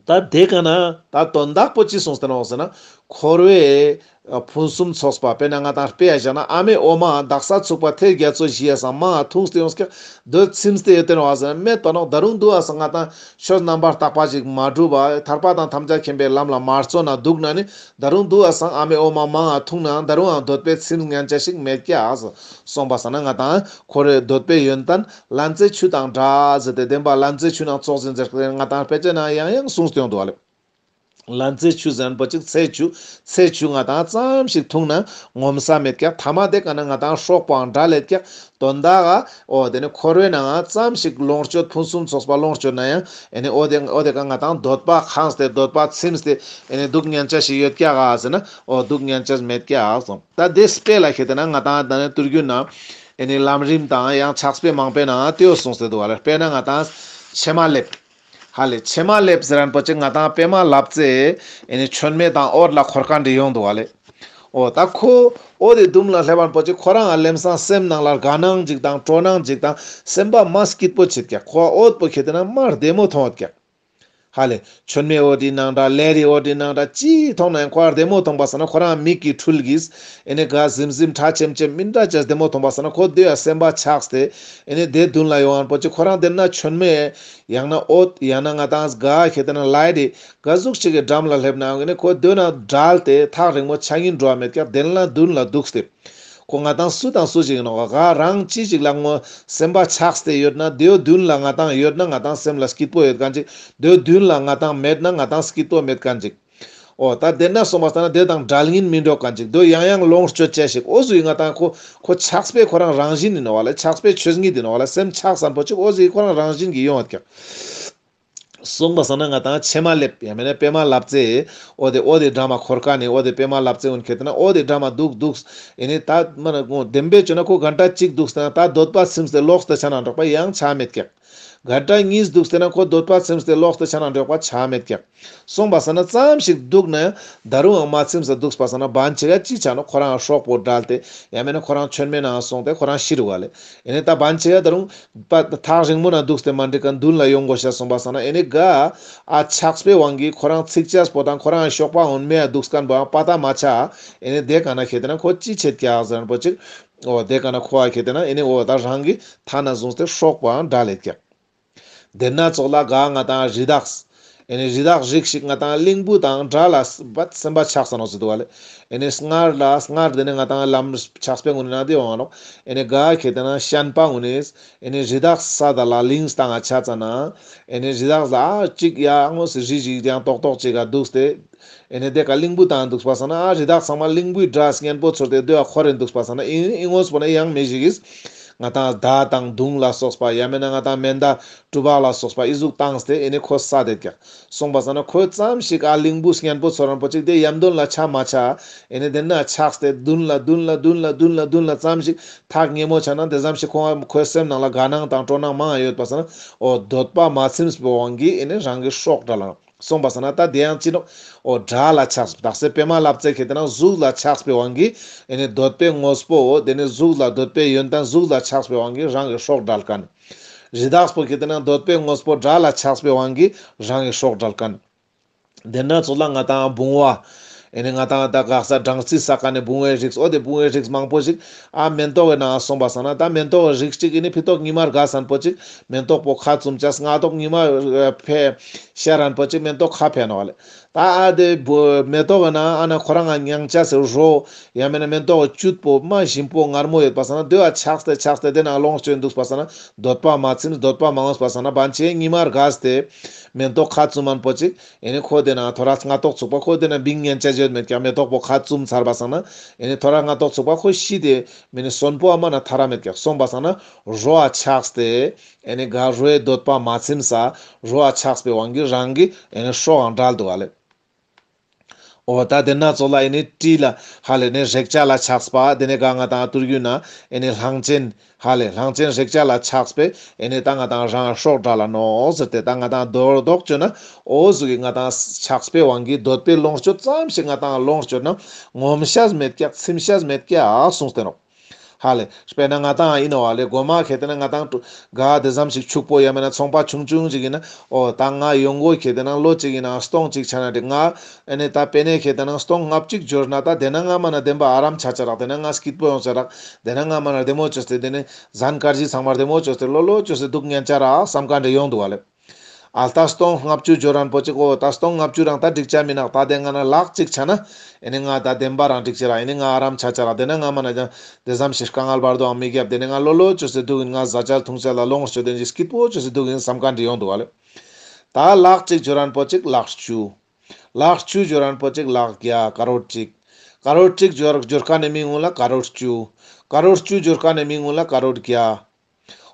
ད་དེ་ཀ་ན་ད་དོན་དག་པོ་ཅི་གསུངས་ཏེ་ནོག་ཟེར་ན་འཁོར་བའི་ ཕུན་སུམ་ཚོགས་པ། དཔེར་ན་ང་ཏང་དཔེ་ཡ་བཞག་ན་ཨ་མའི་འོ་མ་དག་ས་ཚུགས་པ་ཐེར་རྒྱ་མཚོ་བཞི་ཡ་སང་མང་ང་འཐུངས་ཏེ་ཡོངས་ཀྱག་སྡོད་ཚིམས་ཏེ་ཡོད་དེ་ནོག་ཟེར་ན་མེད་པ་ནོག་ད་རུང་འདུག་ཨ་སང་ང་ཏང་ཆོས་རྣམ་པར་དག་པ་ཞིག་མ་བསྒྲུབས་པ་ཐར་པ་དང་ཐམས་ཅད་མཁྱེན་པའི་ལམ་ལ་མ་བརྩོན་ན་འདུག་ན་ནི་ད་རུང་འདུག་ཨ་སང་ཨ་མའི་འོ་མ་མང་ང་འཐུངས་ནའང་ད་རུང་ཡང་སྡོད་པའི་ཚིམས་ཉན་ཆ་ཞིག་མེད་ཀྱག་ཟེར། སོང་པ་སང་ན་ང་ཏང་ཁོ་རེ་སྡོད་པའི་ཡོན་ཏན་ལན་ཚྭའི་ཆུ་དང་འདྲ་ཟེར་ཏེ་བདེན་པ་ལན་ཚྭའི་ཆུ་ནང་ཙོགས་ཟིན་ཟེར་ཏེ་ང་ཏང་དཔེ་ཆ་ནང་ཡང་ཡང་གསུངས་ཏེ་ཡོང་འདུག་ཨ་ལེ། ལན་ཚྭའི་ཆུ་ཟེར་མཁན་པོ་ཅིག་ཚྭའི་ཆུ། ཚྭའི་ཆུ་ང་ཏང་ཙམ་ཞིག་འཐུངས་ན་ངོམས་ས་མེད་ཀྱག་ཐ་མ་དེ་ཀ་ན་ང་ཏང་སྲོག་པོའང་འདྲ་ལེད་ཀྱག་དོན་དག་ག་འོ་དེ་ནི་འཁོར་བའི་ནང་ཙམ་ཞིག་ལོངས་སྤྱོད་ཕུན་སུམ་ཚོགས་པ་ལོངས་སྤྱོད་ན་ཡང་ཨེ་ནི་འོ་དེ་འོ་དེ་ཀ་ང་ཏང་འདོད་པ་ཁེངས་ཏེ་འདོད་པ་ཚིམས་ཏེ་ཨེ་ནི་འདུག་ཉན་ཆ་ཞིག་ཡོད་ཀྱག་ག་ཟེར་ན་འོ་འདུག་ཉན་ཆ་མེད་ཀྱག་གསུངས། ད་དེ་དཔེ་ལ་ཁེ་ཏེ་ན་ང་ཏང་ད་ནི་ཏུར་རྒྱུན་ན་ཨེ་ནི་ལམ་རིམ་དང་ཡང་ཕྱག་དཔེ་མང་པོའི་ནང་དེའོ་གསུངས་ཏེ་འདུག་ག་ལེ། དཔེར་ན་ང་ཏང་ཕྱེ་མ་ལེབ། ཧ་ལེ་ཕྱེ་མ་ལེབ་ཟེར་མཁན་པོ་ཅིག་ང་ཏང་པད་མ་ལབ་ཙེ་ཨེ་ནི་མཆོད་མེ་དང་འོད་ལ་འཁོར་མཁན་འདི་ཡོང་འདུག་ག་ལེ། འོ་ད་ཁོ་འོ་དེ་དུན་ལ་སླེབས་མཁན་པོ་ཅིག་ཁོ་རང་ལེམ་སང་སེམས་ནང་ལ་དགའ་སྣང་ཅིག་དང་སྤྲོ་སྣང་ཅིག་དང་སེམས་པ་མ་སྐྱིད་པོ་བྱེད་ཀྱག་ཁོ་འོད་པོ་ཁེ་ཏེ་ན་མ་བདེ་མོ་མཐོང་ཡོད་ཀྱག་ཧ་ལེ། མཆོད་མེ་འོད་དེ་ནང་འདྲ་ལེ་རི་འོད་དེ་ནང་འདྲ་ཅི་མཐོང་ན་ཡང་ཁོ་བདེ་མོ་མཐོང་པ་སང་ན་ཁོ་རང་མིག་གི་འཕྲུལ་གྱིས་ཨེ་ནི་ག་ཟིམ་ཟིམ་ཁྲ་ཆེམ་ཆེམ་མི་འདྲ་ཅིག་བདེ་མོ་མཐོང་པ་སང་ན་ཁོ་དེ་ཡ་སེམས་པ་ཆགས་ཏེ་ཨེ་ནི་དེ་དུན་ལ་ཡོང་མཁན་པོ་ཅིག་ཁོ་རང་དེ་ན་མཆོད་མེ་ཡང་ན་འོད་ཡང་ན་ང་ཏང་ག་ཁེ་ཏེ་ན་ལེ་རི་ག་ཟུག་ཅིག་གི་འགྲམ་ལ་སླེབས་ནའང་ཨེ་ནི་ཁོ་དེ་ན་བྲལ་ཏེ་ཐག་རིང་མོ་ཆ་སྙིང་འདོད་མེད་ཀྱག་དེ་ན་དུན་ལ་འདུག་སྟེ། ཁོ་ང་ཏང་སུ་དང་སུ་ཞིག་ཡིན་ནོག་ག་རང་ཅི་ཞིག་ལ་ངོ་སེམས་པ་ཆགས་ཏེ་ཡོད་ན་དེའོ་དུན་ལ་ང་ཏང་ཡོད་ན་ང་ཏང་སེམས་ལ་སྐྱིད་པོ་ཡོད་མཁན་ཅིག་དེའོ་དུན་ལ་ང་ཏང་མེད་ན་ང་ཏང་སྐྱིད་པོ་མེད་མཁན་ཅིག་འོ་ད་དེ་ན་སོང་པ་སང་ན་དེ་དང་བྲལ་སྙིང་མི་འདོད་མཁན་ཅིག་དེའོ་ཡང་ཡང་ལོངས་སྤྱོད་ཅེས་ཞིག་འོ་ཟུག་ཡིན་ང་ཏང་ཁོ་ཁོ་ཆགས་པའི་ཁོ་རང་རང་བཞིན་ཡིན་ནོག་ག་ལེ། ཆགས་པའི་ཆོས་ཉིད་ཡིན་ནོག་ག་ལེ། སེམས་ཆགས་མཁན་པོ་ཅིག་འོ་ཟུག་ཁོ་རང་རང་བཞིན་གྱིས་ཡོང་ཡོད་ཀྱག་སོང་པ་སང་ན་ང་ཏང་ཕྱེ་མ་ལེབ་ཡང་མེད་ན་པད་མ་ལབ་ཙེ། འོ་དེ་འོ་དེ་འགྲམ་མ་འཁོར་མཁན་ནི་འོ་དེ་པད་མ་ལབ་ཙེ་འོན་ཁེ་ཏེ་ན་འོ་དེ་འགྲམ་མ་འདུག་འདུག་ཨེ་ནི་ད་མ་ན་གོ་བདེན་པའི་ཆོས་ན་ཁོ་གན་ཊ་གཅིག་འདུག་སྟེ་ན་ད་འདོད་པ་ཚིམས་ཏེ་ལོག་སྟེ་ཆ་ན་འགྲོགས་པ་ཡང་ཆ་མེད་ཀྱག་གན་ཊ་གཉིས་འདུག་སྟེ་ན་ཁོ་འདོད་པ་ཚིམས་ཏེ་ལོག་སྟེ་ཆ་ན་འགྲོགས་པ་ཆ་མེད་ཀྱག་སོང་པ་སང་ན་ཙམ་ཞིག་འདུག་ན་ཡང་ད་རུང་ཡང་མ་ཚིམས་ས་འདུག་པ་སང་ན་བན་ཆེ་ག་ཅི་ཆ་ནོག་ཁོ་རང་སྲོག་པོ་བྲལ་ཏེ་ཡང་མེད་ན་ཁོ་རང་མཆོད་མེ་ནང་སོང་སྟེ་ཁོ་རང་ཤི་རུ་བ་ལེ། ཨེ་ནི་ད་བན་ཆེ་ག་ད་རུང་པ་ཐག་རིང་མོ་ན་འདུག་སྟེ་མ་འགྲིག་ག་དུན་ལ་ཡོང་དགོས་ཤ་སོང་པ་སང་ན་ཨེ་ནི་ག་ཨ་ཆགས་པའི་དབང་གིས་ཁོ་རང་ཚིག་ཅེས་པོ་དང་ཁོ་རང་གཤོག་པ་འོན་མེ་ཡ་འདུག་མཁན་པོ་ཡང་པ་ཏ་མ་ཆ། ཨེ་ནི་དེ་ག་ན་ཁེ་ཏེ་ན་ཁོ་ཅི་བྱེད་ཀྱག་ཟེར་མཁན་པོ་ཅིག་འོ་དེ་ག་ན་ཁོ་ཨ་ཁེ་ཏེ་ན་ཨེ་ནི་འོ་ད་རང་གི་ཐ་ན་བཟུང་སྟེ་སྲོག་པོའང་བྲལ་ལེད་ཀྱག་དེ་ན་ཙོགས་ལ་ག་ང་ཏང་རི་དྭགས། ཨེ་ནི་རི་དྭགས་རིགས་ཤིག་ང་ཏང་གླིང་བུ་དང་འདྲ་ལ་སེམས་པ་ཆགས་ས་ནོག་ཟེར་འདུག་ག་ལེ། ཨེ་ནི་སྔར་ལ་སྔར་དེ་ནི་ང་ཏང་ལམ་ཕྱག་དཔེ་ངོ་ནི་ན་དེ་འོང་ནོག་ཨེ་ནི་ག་ཁེ་ཏེ་ན་ཤན་པ་ངོ་ནི་ཨེ་ནི་རི་དྭགས་ས་ད་ལ་གླིང་སྟེང་ང་ཆ་ཙ་ན་ཨེ་ནི་རི་དྭགས་ལ་ཨ་ཅིག་ཡ་ངོ་སི་རི་ཞིག་ཡང་ཏོག་ཏོག་ཅིག་ག་འདུག་སྟེ། ཨེ་ནི་དེ་ཀ་གླིང་བུ་དང་འདུག་པ་སང་ན་ཨ་རི་དྭགས་ཚང་མ་གླིང་བུའི་སྒྲ་སྙན་པོ་ཚོར་ཏེ་དེ་བ་འཁོར་རེ་འདུག་པ་སང་ན་ཨི་ཨི་ངོས་པོ་ན་ཡང་མི་ཞིག་གིས་ང་ཏང་མདའ་དང་མདུང་ལ་སོགས་པ་ཡང་མེད་ན་ང་ཏང་མེ་མདའ་གྲུ་པགས་ལ་སོགས་པ་ཨི་ཟུག་བཏང་སྟེ་ཨེ་ནི་ཁོ་ས་དེད་ཀྱག་སོང་པ་སང་ན་ཁོས་ཙམ་ཞིག་ཨ་གླིང་བུ་སྙན་པོ་ཚོར་རན་པོ་ཅིག་དེ་ཡམ་དོན་ལ་ཆ་མ་ཆ། ཨེ་ནི་དེ་ན་ཆགས་ཏེ་མདུན་ལ་མདུན་ལ་མདུན་ལ་མདུན་ལ་མདུན་ལ་ཙམ་ཞིག་ཐག་ཉེ་མོ་ཆ་ན་དེ་ཙམ་ཞིག་ཁོང་ཁོའི་སེམས་ནང་ལ་དགའ་སྣང་དང་སྤྲོ་སྣང་མང་ཡོད་པ་སང་ན་འོ་འདོད་པ་མ་ཚིམས་པའི་དབང་གིས་ཨེ་ནི་རང་གི་སྲོག་བྲལ་ལ། སོང་པ་སང་ན་ད་དེ་ཡང་ཅི་ནོག་འོ་དགྲ་ལ་ཆགས་པ་དག་ས་པད་མ་ལབ་ཙེ་ཁེ་ཏེ་ན་གཟུགས་ལ་ཆགས་པའི་དབང་གིས་ཨེ་ནི་འདོད་པའི་དངོས་པོ་འོ་དེ་ནི་གཟུགས་ལ་འདོད་པའི་ཡོན་ཏན་གཟུགས་ལ་ཆགས་པའི་དབང་གིས་རང་གི་སྲོག་བྲལ་མཁན། རི་དྭགས་པོ་ཁེ་ཏེ་ན་འདོད་པའི་དངོས་པོ་དགྲ་ལ་ཆགས་པའི་དབང་གིས་རང་གི་སྲོག་བྲལ་མཁན། དེ་ན་ཚོགས་ལ་ང་ཏང་བུང་བ། ཨེ་ནི་ང་ཏང་ད་ག་ས་སྦྲང་རྩི་ཟ་མཁན་ནི་བུང་བའི་རིགས་འོ་དེ་བུང་བའི་རིགས་མང་པོ་ཞིག་ཨ་མེན་ཏོག་གི་ནང་སོང་པ་སང་ན་ད་མེན་ཏོག་གི་རིགས་གཅིག་ཨེ་ནི་ཕི་ཏོག་ཉི་མ་དགའ་སན་པོ་ཅིག་མེན་ཏོག་པོ་ཁ་བཙུམ་ཅས་སྔ་ཏོག་ཉི་མ་ཕེ་ཤ་རན་པོ་ཅིག་མེན་ཏོག་ཁ་ཕེ་ནོག་ལེ། ད་ཨ་དེ་བུ་མེན་ཏོག་གི་ནང་ཨ་ན་ཁོ་རང་ང་མྱང་ཅས་སི་རོ་ཡང་མེན་ན་མེན་ཏོག་གི་བཅུད་པོ་མ་ཞིམ་པོ་མངར་མོ་ཡོད་པ་སང་ན་དེ་བ་ཆགས་ཏེ་ཆགས་ཏེ་དེ་ནང་ལོངས་སྤྱོད་འདུག་པ་སང་ན་འདོད་པ་མ་ཚིམས་འདོད་པ་མ་འོངས་པ་སང་ན་བན་ཆེ་ཉི་མ་དགའ་སྟེ་མེན་ཏོག་ཁ་བཙུམ་མན་པོ་ཅིག་ཨེ་ནི་ཁོ་དེ་ན་ཐོ་རས་སྔ་ཏོག་ཚུགས་པ་ཁོ་དེ་ན་བིང་ཉན་ཆ་ཡོད་མེད་ཀྱག་མེན་ཏོག་པོ་ཁ་བཙུམ་ཚར་བ་སང་ན་ཨེ་ནི་ཐོ་རས་སྔ་ཏོག་ཚུགས་པ་ཁོ་ཤི་དེ་མེ་ནི་སོན་པོ་ཨ་མ་ན་ཐ་ར་མེད་ཀྱག་སོང་པ་སང་ན་རོ་ཨ་ཆགས་ཏེ་ཨེ་ནི་ག་རོའི་འདོད་པ་མ་ཚིམས་ས་རོ་ཨ་ཆགས་པའི་དབང་གིས་རང་གི་ཨེ་ནི་སྲོག་ཨང་བྲལ་འདུག་ག་ལེ། འོ་ད་དེ་ན་ཚོགས་ལ་ཨེ་ནི་ཏྲི་ལ་ཧ་ལེ་ནི་རེག་བྱ་ལ་ཆགས་པ་དེ་ནི་ག་ང་ཏང་ཏུར་གུ་ན་ཨེ་ནི་གླང་ཆེན། ཧ་ལེ་གླང་ཆེན་རེག་བྱ་ལ་ཆགས་པས་ཨེ་ནི་ད་ང་ཏང་རང་སྲོག་བྲལ་ལ་ནོག་ཟེར་ཏེ་ད་ང་ཏང་མདོར་དོགས་བཅོས་ན་འོ་ཟུག་གི་ང་ཏང་ཆགས་པའི་དབང་གིས་འདོད་པའི་ལོངས་སྤྱོད་ཙམ་ཞིག་ང་ཏང་ལོངས་སྤྱོད་ན་ངོམས་ཤེས་མེད་ཀྱག་ཚིམ་ཤེས་མེད་ཀྱག་གསུངས་ཏེ་ནོག་ཧ་ལེ། དཔེར་ན་ང་ཏང་ཨིན་ནོག་ཧ་ལེ། གོ་མ་ཁེ་ཏེ་ན་ང་ཏང་ག་དེ་ཙམ་ཞིག་ཕྱུག་པོ་ཡ་མེད་ན་ཚོང་པ་ཆུང་ཆུང་ཅིག་ཨིན་ན། འོ་ད་ང་ཡོང་སྒོ་ཁེ་ཏེ་ན་ལོ་གཅིག་ཨིན་ན་སྟོང་གཅིག་ཆ་ན་དེ་ང་ཨེ་ནེ་ད་པེ་ནེ་ཁེ་ཏེ་ན་སྟོང་ལྔ་བཅུ་ཅིག་འབྱོར་ན་ད་དེ་ན་ང་མ་ན་བདེན་པ་ཨ་རམ་ཆ་ཆ་རག། དེ་ན་ང་སྐྱིད་པོ་ཡོང་ཆ་རག། དེ་ན་ང་མ་ན་བདེ་མོ་བཅོས་ཏེ་དེ་ནེ་ཟན་དཀར་ཞིང་ཚང་མ་བདེ་མོ་བཅོས་ཏེ་ལོ་ལོ་བཅོས་ཏེ་འདུག་ཉན་ཆ་རག་བསམ་མཁན་དེ་ཡོང་འདུག་ཧ་ལེ། ཨ་ད་སྟོང་ལྔ་བཅུ་འབྱོར་རན་པོ་ཅིག་འོ་ད་སྟོང་ལྔ་བཅུ་རང་ད་འགྲིག་ཆ་མི་ནོག། ད་དེ་ང་ན་ལག་གཅིག་ཆ་ན་ཨེ་ནེ་ང་ད་བདེན་པ་རང་འགྲིག་ཆ་རག། ཨེ་ནེ་ང་ཨ་རམ་ཆ་ཆ་རག། དེ་ན་ང་མ་ན་ཀྱང་དེ་ཙམ་ཞིག་དཀའ་ངལ་བར་དོའང་མི་རྒྱབ། དེ་ནེ་ང་ལོ་ལོ་བཅོས་ཏེ་འདུག་ཨིན། ང་བཟའ་ཆས་འཐུང་ཆས་ལ་ལོངས་སྤྱོད་དེ་ཞིག་སྐྱིད་པོ་བཅོས་ཏེ་འདུག་ཨིན་བསམ་མཁན་དེ་ཡོང་འདུག་ཧ་ལེ། ད་ལག་གཅིག་འབྱོར་རན་པོ་ཅིག་ལག་བཅུ། ལག་བཅུ་འབྱོར་རན་པོ་ཅིག་ལག་བརྒྱ། ཀ་རོར་གཅིག། ཀ་རོར་གཅིག་འབྱོར་འབྱོར་མཁན་ནི་མི་ངུ་ལ་ཀ་རོར་བཅུ། ཀ་རོར་བཅུ་འབྱོར་མཁན་ནི་མི་ངུ་ལ་ཀ་རོར་བརྒྱ།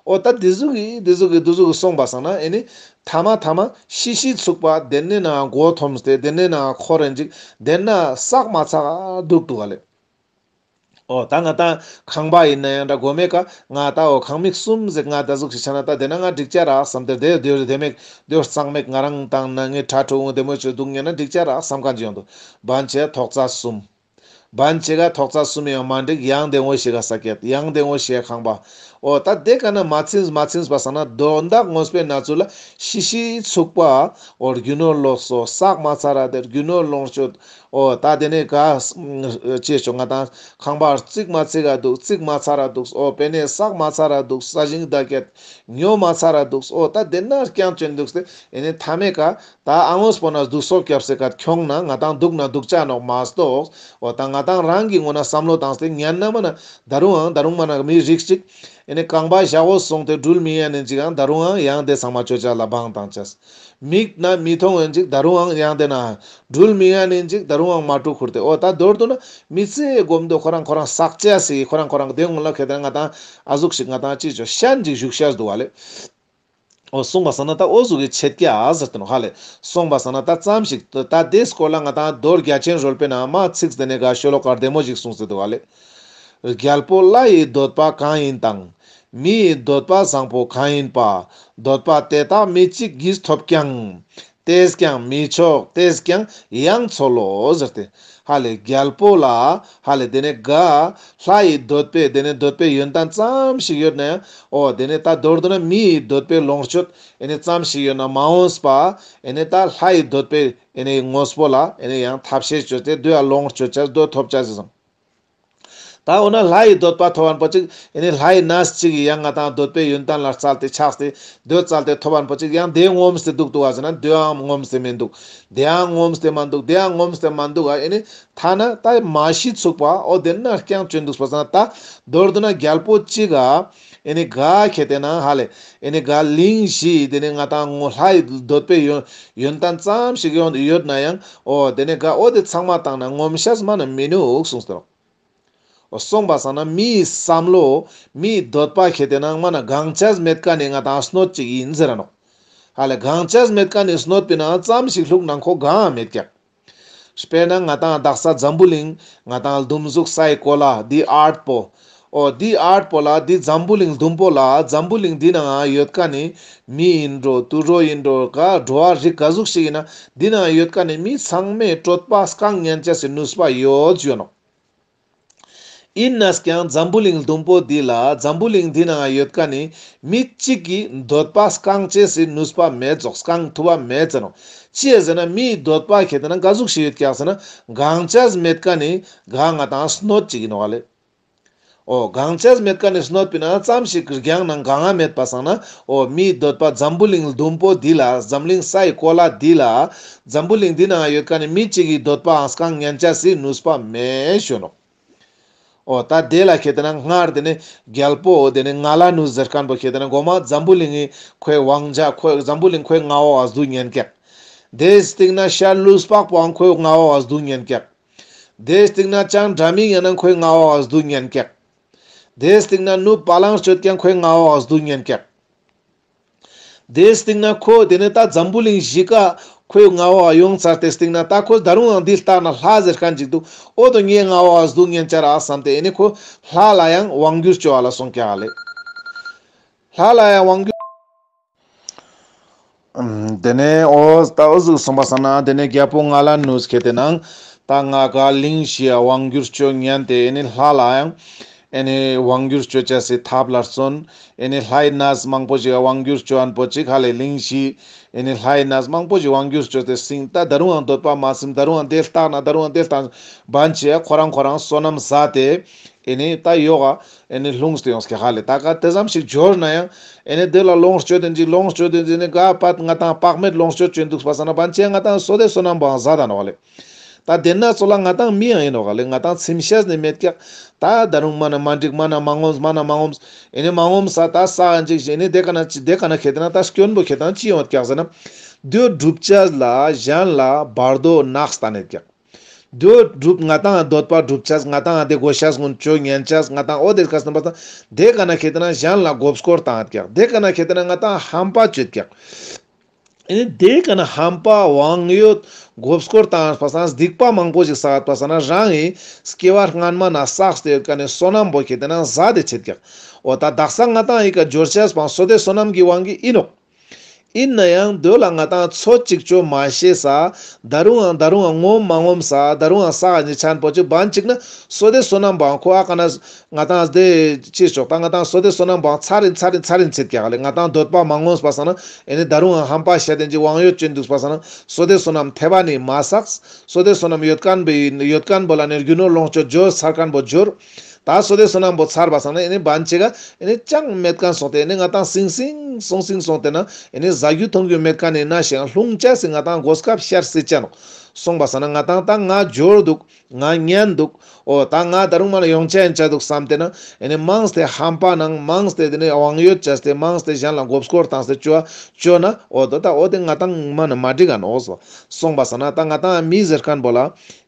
འོ་ད་དེ་ཟུག་གི་དེ་ཟུག་གི་དེ་ཟུག་གི་སོང་པ་སང་ན་ཨེ་ནེ་ཐ་མ་ཐ་མ་ཤི་ཤི་ཚུག་པ་དེ་ནེ་ན་མགོ་འཐོམས་ཏེ་དེ་ནེ་ན་འཁོར་རན་ཅིག་དེ་ན་བསགས་མ་ཚར་འདུག་འདུག་ཧ་ལེ། འོ་ད་ང་ཏང་ཁང་པ་ཨིན་ན་ཡང་འདྲ་གོ་མེ་ཀ་ང་ད་འོ་ཁང་མིག་གསུམ་ཟེར་ང་ད་ཟུག་ཞིག་ཆ་ན་ད་དེ་ན་ང་འགྲིག་ཆ་རག་བསམ་སྟེ་དེ་དེ་དེ་མེད་དེ་གཙང་མེད་ང་རང་དང་ན་ངའི་ཁྲ་ཁྲོ་འོང་དེ་མོ་ཆོས་འདུག་ཉན་ན་འགྲིག་ཆ་རག་བསམ་མཁན་ཅིག་ཡོང་འདུག། བན་ཆེ་ཐོག་རྩ་གསུམ། བན་ཆེ་ག་ཐོག་རྩ་གསུམ་ཡང་མ་འགྲིག། ཡང་བདེ་མོ་ཞིག་ག་ས་ཀྱད་ཡང་བདེ་མོ་ཞིག་ག་ཁང་པ། འོ་ད་དེ་ཀ་ན་མ་ཚིམས་མ་ཚིམས་པ་སང་ན་དོན་དག་དངོས་པོའི་ན་ཚུལ་ལ་ཤི་ཤི་ཚུག་པ། འོ་རྒྱུ་ནོར་ལོག་སོ་བསགས་མ་ཚར་ར་དེ་རྒྱུ་ནོར་ལོངས་སྤྱོད། འོ་ད་དེ་ནེ་ག་ཅེས་ཆོ་ང་ཏང་ཁང་པ་རྩིག་མ་ཚིག་ག་འདུག། རྩིག་མ་ཚར་ར་འདུག། འོ་པེ་ནེ་བསགས་མ་ཚར་ར་འདུག། ས་ཞིང་ད་ཀྱད་ཉོ་མ་ཚར་ར་འདུག། འོ་ད་དེ་ན་རྐྱང་ཅན་འདུག་སྟེ་ཨེ་ནེ་ཐ་མེ་ཀ་ད་ཨ་ངོས་པོ་ན་སྡུག་སོ་སྐྱབས་སེ་ཀ་ཁྱོང་ན་ང་ཏང་སྡུག་ན་སྡུག་ཆ་ནོག་མ་གཏོགས། འོ་ད་ང་ཏང་རང་གི་ངོ་ན་བསམ་བློ་བཏང་སྟེ་ཉན་ན་མ་ན་ད་རུང་ཨང་ད་རུང་མ་ན་མི་རིགས་ཅིག་ཨེ་ནེ་རྐང་པ་ཞག་པོ་སོང་སྟེ་འགྲུལ་མི་ཡ་ནེ་ཅིག་ཨང་ད་རུང་ཨང་ཡང་དེ་ཚང་མ་ཅོ་ཆ་ལ་བང་བཏང་ཆས། མིག་ན་མི་མཐོང་ཡོང་ཅིག་ད་རུང་ཨང་ཡང་དེ་ན་འགྲུལ་མི་ཡ་ནེ་ཅིག་ད་རུང་ཨང་མ་ཀྲུ་ཁུར་ཏེ། འོ་ད་མདོར་བསྡུ་ན་མི་ཚེ་སྒོམ་དུ་ཁོ་རང་ཁོ་རང་བསགས་ཆ་སི་ཁོ་རང་ཁོ་རང་དེ་ངོ་ལ་ཁེ་ཏེ་ང་ཏང་ཨ་ཟུག་ཞིག་ང་ཏང་ཅི་ཆོ་ཤན་ཅིག་བཞུགས་ཤ་འདུག་ཧ་ལེ། འོ་སོང་པ་སང་ན་ད་འོ་ཟུག་གི་ཆེད་ཀྱག་ཟེར་ཏེ་ནོག་ཧ་ལེ། སོང་པ་སང་ན་ད་ཙམ་ཞིག་ད་དེ་སྐོར་ལ་ང་ཏང་མདོ་རྒྱ་ཆེན་རོལ་པའི་ནང་མ་ཚིག་དེ་ནེ་ག་ཤོ་ལོ་ཀ་བདེ་མོ་ཞིག་གསུངས་ཏེ་འདུག་ཧ་ལེ། རྒྱལ་པོ་ལྷ་ཡི་འདོད་པ་གང་ཡིན་དང་། མི་ཡི་འདོད་པ་བཟང་པོ་གང་ཡིན་པ། འདོད་པ་དེ་དག་མི་གཅིག་གིས་ཐོབ་ཀྱང་། དེས་ཀྱང་མི་ཆོག་དེས་ཀྱང་ཡང་འཚོལ་ལོ་ཟེར་ཏེ། ཧ་ལེ་རྒྱལ་པོ་ལ་ཧ་ལེ་དེ་ནེ་ག་ལྷ་ཡི་འདོད་པའི་དེ་ནེ་འདོད་པའི་ཡོན་ཏན་ཙམ་ཞིག་ཡོད་ན་ཡང་འོ་དེ་ནེ་ད་མདོར་བསྡུ་ན་མི་ཡི་འདོད་པའི་ལོངས་སྤྱོད་ཨེ་ནེ་ཙམ་ཞིག་ཡོད་ན་མ་འོངས་པ་ཨེ་ནེ་ད་ལྷ་ཡི་འདོད་པའི་ཨེ་ནེ་དངོས་པོ་ལ་ཨེ་ནེ་ཡང་ཐབས་ཤེས་བཅོས་ཏེ་དུ་ཡ་ལོངས་སྤྱོད་ཆ་དུ་ཐོབ་ཆ་ཟེར་སོང་། ད་འོ་ན་ལྷ་ཡི་འདོད་པ་ཐོབ་པ་པོ་ཅིག་ཨེ་ནེ་ལྷ་ཡི་ནས་ཅིག་གི་ཡང་ང་ཏང་འདོད་པའི་ཡོན་ཏན་ལ་བཙལ་ཏེ་ཆགས་ཏེ་འདོད་བཙལ་ཏེ་ཐོབ་པ་པོ་ཅིག་ཡང་དེ་ངོམས་ཏེ་འདུག་འདུག་ག་ཟེར་ན་དེའང་ངོམས་ཏེ་མི་འདུག། དེའང་ངོམས་ཏེ་མ་འདུག། དེའང་ངོམས་ཏེ་མ་འདུག་ག། ཨེ་ནེ་ཐ་ན་ད་མ་ཤི་ཚུག་པ་འོ་དེ་ན་རྐྱང་ཅན་འདུག་པ་སང་ན་ད་མདོར་བསྡུ་ན་རྒྱལ་པོ་ཅིག་ག་ཨེ་ནེ་ག་ཁེ་ཏེ་ན་ཧ་ལེ་ཨེ་ནེ་ག་གླིང་བཞི་དེ་ནེ་ང་ཏང་ངོ་ལྷ་ཡི་འདོད་པའི་ཡོན་ཡོན་ཏན་ཙམ་ཞིག་ཡོད་ན་ཡང་འོ་དེ་ནེ་ག་འོ་དེ་ཚང་མ་བཏང་ན་ངོམས་ཤེས་མ་ན་མི་ནུག་གསུངས་ཏེ་ནོག། སོང་པ་སང་ན་མི་ཡི་བསམ་བློ་མི་ཡི་འདོད་པ་ཁེ་ཏེ་ན་མ་ན་གང་ཆས་མེད་ཀ་ནེ་ང་ཏང་སྣོད་ཅིག་ཡིན་ཟེར་ར་ནོག། ཧ་ལེ་གང་ཆས་མེད་ཀ་ནེ་སྣོད་པའི་ནང་ཙམ་ཞིག་ལྷུག་ནང་ཁོ་གང་མེད་ཀྱག། དཔེར་ན་ང་ཏང་དག་ས་འཛམ་བུ་གླིང་ང་ཏང་ཟླུམ་གཟུགས་སའི་གོ་ལ་འདི་ཨརཐ་པོ། འོ་འདི་ཨརཐ་པོ་ལ་འདི་འཛམ་བུ་གླིང་ཟླུམ་པོ་ལ་འཛམ་བུ་གླིང་འདི་ནང་ཡོད་ཀ་ནེ་མི་ཡིན་འགྲོ་དུད་འགྲོ་ཡིན་འགྲོ་ག་འགྲོ་བ་རིགས་ག་ཟུག་ཞིག་ཡིན་ན་འདི་ནང་ཡོད་ཀ་ནེ་མི་ཚང་མས་གྲོད་པ་སྐང་ཉན་ཆ་སི་ནུས་པ་ཡོད་ཟེར་ནོག། ཡིན་ནས་ཀྱང་འཛམ་བུ་གླིང་ཟླུམ་པོ་འདི་ལ་འཛམ་བུ་གླིང་འདི་ནང་ཡོད་ཀ་ནེ་མི་གཅིག་གི་འདོད་པ་སྐང་ཅེས་སི་ནུས་པ་མེད་ཙོག། སྐང་ཐུབ་པ་མེད་ཟེར་ནོག། ཅི་ཡ་ཟེར་ན་མིའི་འདོད་པ་ཁེ་ཏེ་ན་ག་ཟུག་ཞིག་ཡོད་ཀྱག་ཟེར་ན་གང་ཆས་མེད་ཀ་ནེ་ག་ང་ཏང་སྣོད་ཅིག་ཡིན་ནོག་ལེ། འོ་གང་ཆས་མེད་ཀ་ནེ་སྣོད་པའི་ནང་ཙམ་ཞིག་རྒྱང་ནང་གང་ང་མེད་པ་སང་ན་འོ་མིའི་འདོད་པ་འཛམ་བུ་གླིང་ཟླུམ་པོ་འདི་ལ་འཛམ་གླིང་སའི་གོ་ལ་འདི་ལ་འཛམ་བུ་གླིང་འདི་ནང་ཡོད་ཀ་ནེ་མི་གཅིག་གི་འདོད་པའང་སྐང་ཉན་ཆ་སི་ནུས་པ་མེད་ཞུ་ནོག། འོ་ད་དེ་ལ་ཁེ་ཏེ་ན་སྔར་དེ་ནེ་རྒྱལ་པོ་དེ་ནེ་ང་ལ་ནུ་ཟེར་མཁན་པོ་ཁེ་ཏེ་ན་གོ་མ་འཛམ་བུ་གླིང་གི་ཁོའི་དབང་ཆ་ཁོའི་འཛམ་བུ་གླིང་ཁོའི་མངའ་འོག་ག་སྡུད་ཉན་ཀྱག། དེའི་སྟེང་ན་ཤར་ལུས་འཕགས་པོའང་ཁོའི་མངའ་འོག་ག་སྡུད་ཉན་ཀྱག། དེའི་སྟེང་ན་ལྕང་སྒྲ་མི་སྙན་ནང་ཁོའི་མངའ་འོག་ག་སྡུད་ཉན་ཀྱག། དེའི་སྟེང་ན་ནུབ་བ་ལང་སྤྱོད་ཀྱང་ཁོའི་མངའ་འོག་ག་སྡུད་ཉན་ཀྱག། དེའི་སྟེང་ན་ཁོ་དེ་ནེ་ད་འཛམ་བུ་གླིང་བཞི་ཀ་ཁོའི་མངའ་འོག་ཡོང་ཚར་ཏེ་སྟེང་ན་ད་ཁོ་ད་རུང་ཡང་འདི་ལྟ་ན་ལྷ་ཟེར་མཁན་ཅིག་འདུག། འོ་དོ་ངའི་མངའ་འོག་ག་སྡུད་ཉན་ཆ་རག་བསམ་སྟེ་ཨེ་ནེ་ཁོ་ལྷ་ལ་ཡང་དབང་བསྒྱུར་བཅོ་བ་ལ་སོང་ཀྱག་ལེ། ལྷ་ལ་ཡང་དབང་བསྒྱུར། ཨམ། དེ་ནེ་འོ་ད་འོ་ཟུག་སོང་པ་སང་ན་དེ་ནེ་རྒྱལ་པོ་ང་ལ་ནུས་ཁེ་ཏེ་ན་ད་ང་ག་གླིང་བཞི་ཡ་དབང་བསྒྱུར་བཅོ་ཉན་ཏེ་ཨེ་ནེ་ལྷ་ལ་ཡང་ ཨེ་ནི་དབང་སྒྱུར་ཅོ་ཅེས་སི་ཐབས་ལ་བརྩོན། ཨེ་ནི་ལྷའི་གནས་མང་པོ་ཞིག་དབང་སྒྱུར་ཅོ་ཨན་པོ་ཅིག་ཧ་ལེ་གླིང་བཞི། ཨེ་ནི་ལྷའི་གནས་མང་པོ་ཞིག་དབང་སྒྱུར་ཅོས་ཏེ་སིང་ད་ད་རུང་ཡང་འདོད་པ་མ་ཚིམས། ད་རུང་ཡང་དེ་ལྟ་ན་ད་རུང་ཡང་དེ་ལྟ་ན་བན་ཆེ་ཁོ་རང་ཁོ་རང་བསོད་ནམས་ཟད་དེ། ཨེ་ནི་ད་ཡོག་ག་ཨེ་ནི་ལྷུང་སྟེ་ཡོངས་ཀྱག་ཧ་ལེ། ད་ག་དེ་ཙམ་ཞིག་འབྱོར་ན་ཡང་ཨེ་ནི་དེ་ལ་ལོངས་སྤྱོད་དེ་ཅིག་ལོངས་སྤྱོད་དེ་ཅིག་ནི་ག་པད་ང་ཏང་དཔག་མེད་ལོངས་སྤྱོད་ཅོ་ཨིན་འདུག་པ་སང་ན་བན་ཆེ་ང་ཏང་བསོད་བདེ་བསོད་ནམས་པོའང་ཟད་ད་ནོག་ལེ། ད་དེ་ན་ཚོ་ལ་ང་ཏང་མི་ཡང་ཨིན་ནོག་ལེ། ང་ཏང་ཚིམ་ཤེས་ནི་མེད་ཀྱག། ད་ད་རུང་མ་ན་མ་འགྲིག། མ་ན་མ་ངོམས། མ་ན་མ་ངོམས། ཨེ་ནི་མ་ངོམས་ས་ད་ས་ཨན་ཅིག་ཨེ་ནི་དེ་ཀ་ན་ཅི་དེ་ཀ་ན་ཁེ་ཏེ་ན་ད་སྐྱོན་པོ་ཁེ་ཏེ་ན་ཅི་ཡོང་ཀྱག་ཟེར་ན། དེ་སྒྲུབ་ཅེས་ལ་གཞན་ལ་བར་དོ་ནགས་ལྟ་ནེ་ཀྱག། དེ་སྒྲུབ་ང་ཏང་འདོད་པ་སྒྲུབ་ཅེས་ང་ཏང་དེ་དགོས་ཤེས་ཀུན་ཅོ་ཉན་ཅེས་ང་ཏང་འོ་དེ་ཀ་སྣམ་པ་ད་དེ་ཀ་ན་ཁེ་ཏེ་ན་གཞན་ལ་མགོ་སྐོར་བཏང་ཀྱག། དེ་ཀ་ན་ཁེ་ཏེ་ན་ང་ཏང་ཧམ་པ་ཅོ་ཀྱག། ཨེ་ནི་དེ་ཀ་ན་ཧམ་པ་དབང་ཡོད་མགོ་སྐོར་བཏང་པ་སང་སྡིག་པ་མང་པོ་ཞིག་བསགས་པ་སང་ན་རང་ངི་སྐྱེ་བ་སྔན་མ་ན་བསགས་ཏེ་ཡོད་ཀ་ནི་བསོད་ནམས་པོ་ཁེ་ཏེ་ན་ཟད་དེ་ཆེད་ཀྱག། འོ་ད་དག་ས་ང་ཏང་ཨི་ཀ་འབྱོར་ཅེས་པོའང་བསོད་བདེ་བསོད་ནམས་ཀྱི་དབང་གིས་ཨིན་ནོག། ཨིན་ན་ཡང་དེ་ལ་ང་ཏང་ཚོད་ཅིག་ཅོ་མ་ཤེས་ས་ད་རུང་ཡང་ད་རུང་ཡང་ངོམས་མ་ངོམས་ས་ད་རུང་ཡང་ས་ཨ་ནི་ཆན་པོ་ཅིག་བན་ཅིག་ན་བསོད་བདེ་བསོད་ནམས་པོའང་ཁོ་ཨ་ཀ་ན་ང་ཏང་དེ་ཅི་ཆོག་ད་ང་ཏང་བསོད་བདེ་བསོད་ནམས་པོའང་ཚར་ཨིན་ཚར་ཨིན་ཚར་ཨིན་ཆེད་ཀྱག་ལེ། ང་ཏང་འདོད་པ་མ་ངོམས་པ་སང་ན་ཨེ་ནི་ད་རུང་ཡང་ཧམ་པ་ཤེས་ཏེ་ཅིག་དབང་ཡོད་ཅོ་ཨིན་འདུག་པ་སང་ན་བསོད་བདེ་བསོད་ནམས་ཐེ་བ་ནི་མ་བསགས། བསོད་བདེ་བསོད་ནམས་ཡོད་ཁན་པོ་ཡོད་ཁན་པོ་ལ་ནི་རྒྱུ་ནོར་ལོངས་སྤྱོད་འབྱོར་ཚར་ཁན་པོ་འབྱོར། ད་བསོད་བདེ་བསོད་ནམས་པོ་ཚར་བ་སང་ན་ཨེ་ནི་བན་ཅིག་ག་ཨེ་ནི་ཅང་མེད་ཁན་སོང་སྟེ་ཨེ་ནི་ང་ཏང་སིང་སིང་སོང་སིང་སོང་སྟེ་ན་ཨེ་ནི་ཟ་རྒྱུ་འཐུང་རྒྱུ་མེད་ཁན་ཨིན་ན་ཞིག་ལྷུང་ཅེས་སི་ང་ཏང་གོ་སྐབས་ཤར་སྲིད་ཅ་ནོག། སོང་པ་སང་ན་ང་ཏང་ད་ང་འབྱོར་འདུག། ང་ཉན་འདུག། འོ་ད་ང་ད་རུང་མ་ན་ཡོང་ཅ་ཨིན་ཆ་འདུག་བསམ་སྟེ་ན་ཨེ་ནི་མང་སྟེ་ཧམ་པ་ནང་མང་སྟེ་དེ་ནི་དབང་ཡོད་ཅོས་ཏེ་མང་སྟེ་གཞན་ལ་མགོ་སྐོར་བཏང་སྟེ་ཅོ་ཅོ་ན་འོ་ད་ད་འོ་དེ་ང་ཏང་མ་ན་མ་འགྲིག་ག་ནོག་སོ། སོང་པ་སང་ན་ད་ང་ཏང་མི་ཟེར་ཁན་པོ་ལ་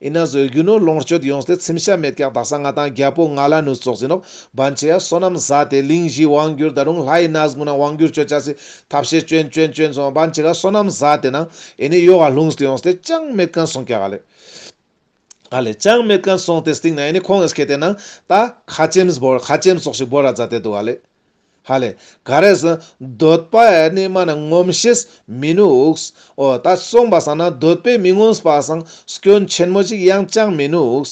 ཨིན་ན་ཟོ་རྒྱུ་ནོར་ལོངས་སྤྱོད་ཡོངས་ཏེ་ཚིམ་ཤ་མེད་ཀྱག། དག་ས་ང་ཏང་རྒྱལ་པོ་ང་ལ་ནུ་ཙོགས་ཟེར་ནོག། བན་ཆེ་ཡ་བསོད་ནམས་ཟད་དེ་གླིང་བཞི་དབང་སྒྱུར་ད་རུང་ལྷའི་གནས་ཀུན་ན་དབང་སྒྱུར་ཅོ་ཅེས་སི་ཐབས་ཤེས་ཅོ་ཨིན་ཅོ་ཨིན་ཅོ་ཨིན་སོང་བན་ཆེ་ཡ་བསོད་ནམས་ཟད་དེ་ན་ཨེ་ནི་ཡོག་ག་ལྷུང་སྟེ་ཡོངས་ཏེ་ཅང་མེད་ཁན་སོང་ཀྱག་ལེ། ཧ་ལེ་ཅང་མེད་ཁན་སོང་སྟེ་སྟིང་ན་ཨེ་ནི་ཁོང་ངིས་ཁེ་ཏེ་ན་ད་ཁ་ཆེམས་བོར་ཁ་ཆེམས་ཙོགས་ཤིག་བོར་ར་མཛད་དེ་འདུག་ཧ་ལེ། ཧ་ལེ་ག་རེ་ཟེར་འདོད་པ་ཨེ་ནི་མ་ན་ངོམས་ཤེས་མི་ནུག། འོ་ད་སོང་པ་སང་ན་འདོད་པས་མི་ངོམས་པ་སང་སྐྱོན་ཆེན་མོ་ཅིག་ཡང་ཅང་མི་ནུག།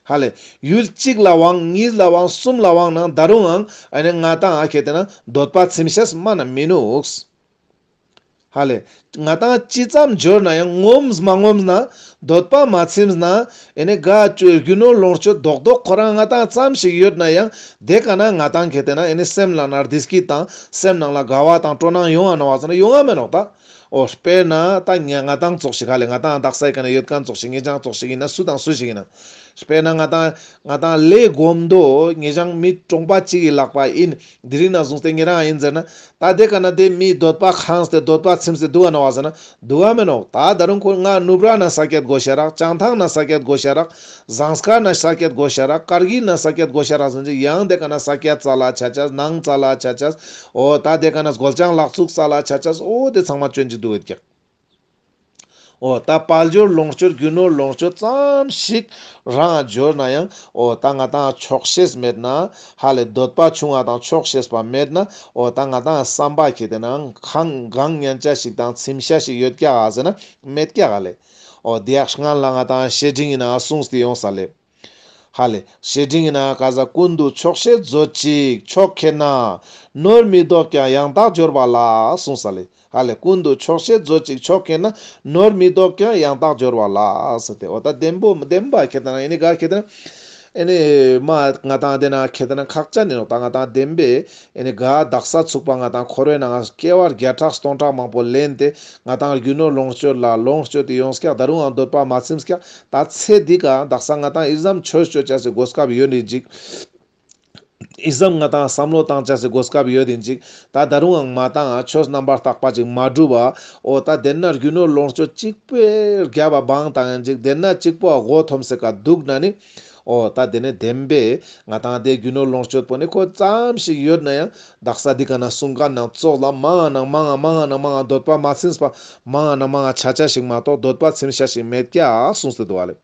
ཧ་ལེ་ཡུལ་གཅིག་ལ་དབང་གཉིས་ལ་དབང་གསུམ་ལ་དབང་ནང་ད་རུང་ཨང་ཨེ་ནི་ང་ཏང་ཨ་ཁེ་ཏེ་ན་འདོད་པ་ཚིམ་ཤེས་མ་ན་མི་ནུག། ཧ་ལེ། ང་ཏང་ཅི་ཙམ་འབྱོར་ན་ཡང་ངོམས་མ་ངོམས་ན་འདོད་པ་མ་ཚིམས་ན་ཨེ་ནི་ག་ཅོ་རྒྱུ་ནོར་ལོངས་སྤྱོད་རྡོག་རྡོག་ཁོ་རང་ང་ཏང་ཙམ་ཞིག་ཡོད་ན་ཡང་དེ་ཀ་ན་ང་ཏང་ཁེ་ཏེ་ན་ཨེ་ནི་སེམས་ནང་ལ་བདེ་སྐྱིད་དང་སེམས་ནང་ལ་དགའ་བ་དང་སྤྲོ་སྣང་ཡོང་ང་ནོག་བ་ཟེར་ན་ཡོང་ང་མེ་ནོག་ད། འོ་དཔེར་ན་ད་ང་ང་ཏང་ཙོགས་ཤིག་ཧ་ལེ་ང་ཏང་དག་ས་ཡི་ཀ་ན་ཡོད་ཁན་ཙོགས་ཤིག་ངེ་ཅང་ཙོགས་ཤིག་ཨིན་ན་སུ་དང་སུ་ཞིག་ཨིན་ན། དཔེར་ན་ང་ཏང་ང་ཏང་ལས་གོམ་དོ་ངེ་ཅང་མི་གྲོང་པ་ཅིག་གི་ལག་པ་ཨིན། དེ་རིང་ན་བཟུང་སྟེ་ཉེ་རང་ཨིན་ཟེར་ན། ད་དེ་ཀ་ན་དེ་མི་འདོད་པ་ཁེངས་ཏེ་འདོད་པ་ཚིམས་ཏེ་འདུག་ག་ནོག་བ་ཟེར་ན་འདུག་ག་མེ་ནོག། ད་ད་རུང་ཁོ་ང་ནུབ་ར་ན་ས་ཀྱད་དགོས་ཤ་རག། བྱང་ཐང་ན་ས་ཀྱད་དགོས་ཤ་རག། ཟངས་དཀར་ན་ས་ཀྱད་དགོས་ཤ་རག། ཀར་གིལ་ན་ས་ཀྱད་དགོས་ཤ་རག་ཟེར་ཅིག་ཡང་དེ་ཀ་ན་ས་ཀྱད་ཙལ་ལ་ཆ་ཆ་ནང་ཙལ་ལ་ཆ་ཆ། འོ་ད་དེ་ཀ་ན་སྒོལ་ལྕང་ལག་ཚུགས་ཙལ་ལ་ཆ་ཆ། འོ་དེ་ཚང་མ་ཅོན་ཅིག་འདུག་ཡོད་ཀྱག། འོ་ད་དཔལ་འབྱོར་ལོངས་སྤྱོད་རྒྱུ་ནོར་ལོངས་སྤྱོད་ཙམ་ཞིག་རང་འབྱོར་ན་ཡང་འོ་ད་ང་ཏང་ཆོག་ཤེས་མེད་ན་ཧ་ལེ་འདོད་པ་ཆུང་བ་དང་ཆོག་ཤེས་པ་མེད་ན་འོ་ད་ང་ཏང་བསམ་པ་ཁེ་ཏེ་ན་ཁང་གང་ཉན་ཆ་ཞིག་དང་ཚིམ་ཤ་ཞིག་ཡོད་ཀྱག་ག་ཟེར་ན་མེད་ཀྱག་ག་ལེ། འོ་དེ་ཡག་སྔན་ལ་ང་ཏང་བཤེས་སྤྲིང་ཡིན་ན་གསུངས་ཏེ་ཡོང་ས་ལེ། ཧ་ལེ། བཤེས་སྤྲིང་ཡིན་ན་ཀ་ཟ་ཀུན་ཏུ་ཆོག་ཤེས་མཛོད་ཅིག་ཆོག་མཁྱེན་ན། ནོར་མི་བདོག་ཀྱང་ཡང་དག་འབྱོར་བ་ལགས་གསུངས་ས་ལེ། ཧ་ལེ་ཀུན་ཏུ་ཆོག་ཤེས་མཛོད་ཅིག་ཆོག་མཁྱེན་ན། ནོར་མི་བདོག་ཀྱང་ཡང་དག་འབྱོར་བ་ལགས་ཟེར་ཏེ། འོ་ད་བདེན་པོ་བདེན་པ་ཁེ་ཏེ་ན་ཨེ་ནི་ག་ཁེ་ཏེ་ན། ཨེ་ནི་མ་ང་ཏང་དེ་ན་ཁེ་ཏེ་ན་ཁག་ཅན་ཨིན་ནོག། ད་ང་ཏང་བདེན་པའི་ཨེ་ནི་ག་དག་ས་ཚུགས་པ་ང་ཏང་འཁོར་བའི་ནང་སྐྱེ་བ་བརྒྱ་ཕྲག་སྟོང་ཕྲག་མང་པོ་ལེན་ཏེ་ང་ཏང་རྒྱུ་ནོར་ལོངས་སྤྱོད་ལ་ལོངས་སྤྱོད་དེ་ཡོངས་ཀྱག། ད་རུང་ཡང་འདོད་པ་མ་ཚིམས་ཀྱག། ད་ཚེ་འདི་ཀ་དག་ས་ང་ཏང་ཨི་ཙམ་ཆོས་སྤྱོད་ཅེས་སི་གོ་སྐབས་ཡོད་ནི་ཅིག། ཨི་ཙམ་ང་ཏང་བསམ་བློ་བཏང་ཅེས་སི་གོ་སྐབས་ཡོད་ནི་ཅིག། ད་ད་རུང་ཡང་མ་བཏང་ང་ཆོས་རྣམ་པར་དག་པ་ཅིག་མ་སྒྲུབ་པ། འོ་ད་དེ་ན་རྒྱུ་ནོར་ལོངས་སྤྱོད་གཅིག་པོའི་རྒྱབ་བ་བང་བཏང་ཡང་ཅིག། དེ་ན་གཅིག་པོ་མགོ་འཐོམས་སེ་ཀ་འདུག་ན་ནི། འོ་ད་དེ་ནི་བདེན་པས་ང་ཏང་དེ་རྒྱུ་ནོར་ལོངས་སྤྱོད་པོ་ནི་ཁོ་ཙམ་ཞིག་ཡོད་ན་ཡང་དག་ས་འདི་ཀ་ན་གསུང་མཁན་ནང་ཙོགས་ལ་མང་ང་ནང་མང་ང་མང་ང་ནང་མང་ང་འདོད་པ་མ་ཚིམས་པ་མང་ང་ནང་མང་ང་ཆ་ཆ་ཞིག་མ་གཏོགས་འདོད་པ་ཚིམ་ཤ་ཞིག་མེད་ཀྱག་གསུངས་ཏེ་འདུག་པ་ལེ།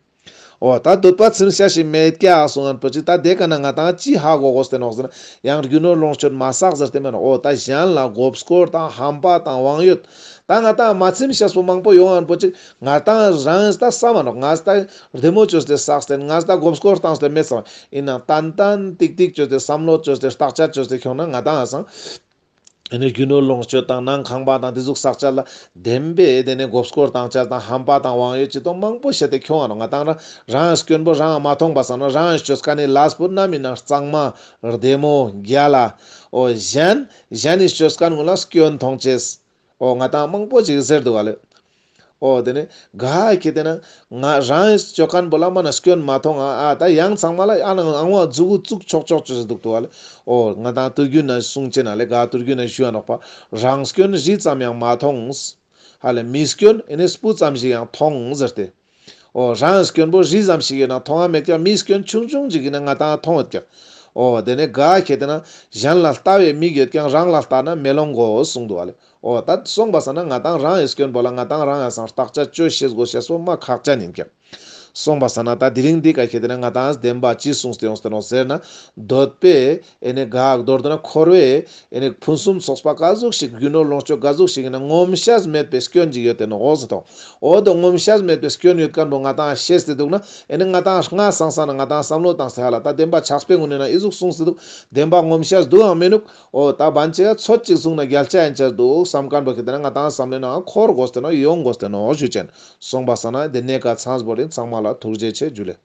འོ་ད་འདོད་པ་ཚིམ་ཤེས་ཤིག་མེད་ཀྱག་གསུང་ངན་པོ་ཅིག་ད་དེ་ཀ་ན་ང་ཏང་ཅི་ཧ་གོ་དགོས་ཏེ་ནོག་ཟེར་ན་ཡང་རྒྱུ་ནོར་ལོངས་སྤྱོད་མ་བསགས་ཟེར་ཏེ་མེད་ནོག་འོ་ད་གཞན་ལ་མགོ་སྐོར་དང་ཧམ་པ་དང་དབང་ཡོད། ད་ང་ཏང་མ་ཚིམ་ཤེས་པོ་མང་པོ་ཡོང་ངན་པོ་ཅིག་ང་ཏང་རང་ད་བསམ་མ་ནོག་ང་ད་བདེ་མོ་བཅོས་ཏེ་བསགས་ཏེ་ང་ད་མགོ་སྐོར་བཏང་སྟེ་མེད་ཙང་ཡིན་ནའང་ཏན་ཏན་ཏིག་ཏིག་བཅོས་ཏེ་བསམ་བློ་བཅོས་ཏེ་བརྟག་དཔྱད་བཅོས་ཏེ་ཁྱོང་ན་ང་ཏང་ཧ་སང་། ཨེ་ནི་རྒྱུ་ནོར་ལོངས་སྤྱོད་དང་ནང་ཁང་པ་དང་དེ་ཟུག་བསགས་ཅེས་ལ་བདེན་པའི་དེ་ནས་མགོ་སྐོར་བཏང་ཅེས་དང་ཧམ་པ་དང་དབང་ཡོད་ཅི་དང་མང་པོ་བྱས་ཏེ་ཁྱོང་ང་ནོག་ང་ཏང་རང་རང་སྐྱོན་པོ་རང་མ་མཐོང་པ་སང་ན་རང་སྤྱོད་མཁན་ནི་ལས་པོ་ནམ་ཡིན་ན་གཙང་མ་བདེ་མོ་རྒྱལ་ལ། འོ་གཞན་གཞན་ནི་སྤྱོད་མཁན་ངོ་ལ་སྐྱོན་མཐོང་ཅེས། འོ་ང་ཏང་མང་པོ་ཅིག་ཟེར་འདུག་ག་ལེ། འོ་དེ་ནས་ག་ཁེ་དེ་ན་ང་རང་སྤྱོད་མཁན་པོ་ལ་མ་ན་སྐྱོན་མ་མཐོང་ང་ཨ་ད་ཡང་ཚང་མ་ལ་ཨ་ནང་ཨང་བ་མཛུ་གུ་བཙུགས་ཆོག་ཆོག་ཅེས་འདུག་འདུག་ག་ལེ། འོ་ང་ཏང་དུས་རྒྱུན་ན་གསུང་ཅེས་ན་ལེ་ག་དུས་རྒྱུན་ན་ཞུ་ཡ་ནོག་པ། རང་སྐྱོན་རི་ཙམ་ཡང་མ་མཐོང་། ཧ་ལེ་མི་སྐྱོན་ཨེ་ནི་སྤུ་ཙམ་ཞིག་ཡང་མཐོང་ཟེར་ཏེ། འོ་རང་སྐྱོན་པོ་རི་ཙམ་ཞིག་ཡིན་ན་མཐོང་ང་མེད་ཀྱང་མི་སྐྱོན་ཆུང་ཆུང་ཅིག་ཡིན་ན་ང་ཏང་མཐོང་ཡོད་ཀྱག་འོ་དེ་ནས་ག་ཁེ་དེ་ན་གཞན་ལ་ལྟ་བའི་མིག་ཡོད་ཀྱང་རང་ལ་ལྟ་ན་མེ་ལོང་དགོས་གསུངས་འདུག་ག་ལེ། འོ་ད་སོང་པ་སང་ན་ང་ཏང་རང་ཡི་སྐྱོན་པོ་ལ་ང་ཏང་རང་ཡ་སང་བརྟག་དཔྱད་བཅོས་ཤེས་དགོས་ཤེས་པོ་མ་ཁག་ཅན་ཡིན་ཀྱག་སོང་པ་སང་ན་ད་དེ་རིང་འདི་ག་ཁེ་དེ་ན་ང་ཏང་བདེན་པ་ཅི་གསུངས་ཏེ་ཡོངས་ཏེ་ནོག་ཟེར་ན་འདོད་པས་ཨེ་ནི་ག་མདོར་བསྡུ་ན་འཁོར་བའི་ཨེ་ནི་ཕུན་སུམ་ཚོགས་པ་ག་ཟུག་ཞིག་རྒྱུ་ནོར་ལོངས་སྤྱོད་ག་ཟུག་ཞིག་ཡིན་ན་ངོམས་ཤེས་མེད་པའི་སྐྱོན་ཅིག་ཡོད་དེ་ནོག་འོ་ཟེར་དོ། འོ་དོ་ངོམས་ཤེས་མེད་པའི་སྐྱོན་ཡོད་མཁན་པོ་ང་ཏང་ཤེས་ཏེ་འདུག་ན་ཨེ་ནི་ང་ཏང་སྔ་སང་སང་ན་ང་ཏང་བསམ་བློ་བཏང་སྟེ་ཧ་ལ་ད་བདེན་པ་ཆགས་པའི་ངོས་ནས་ན་ཨི་ཟུག་གསུངས་ཏེ་འདུག་བདེན་པ་ངོམས་ཤེས་འདུག་ཡང་མི་ནུག་འོ་ད་བན་ཆེ་ཡ་ཚོད་ཅིག་གསུངས་ན་རྒྱལ་ཆ་ཡན་ཆ་འདུག་བསམ་མཁན་པོ་ཁེ་དེ་ན་ང་ཏང་བསམ་བློའི་ནང་འཁོར་དགོས་ཏེ་ནོག་ཡོང་དགོས་ཏེ་ནོག་ཞུ་ཅན། སོང་པ་སང་ན་དེ་ནས་ཀ་ཚང་བོ་རིན་ཚང་མ་ལ་ཐུགས་རྗེ་ཆེ་ཇུ་ལེ།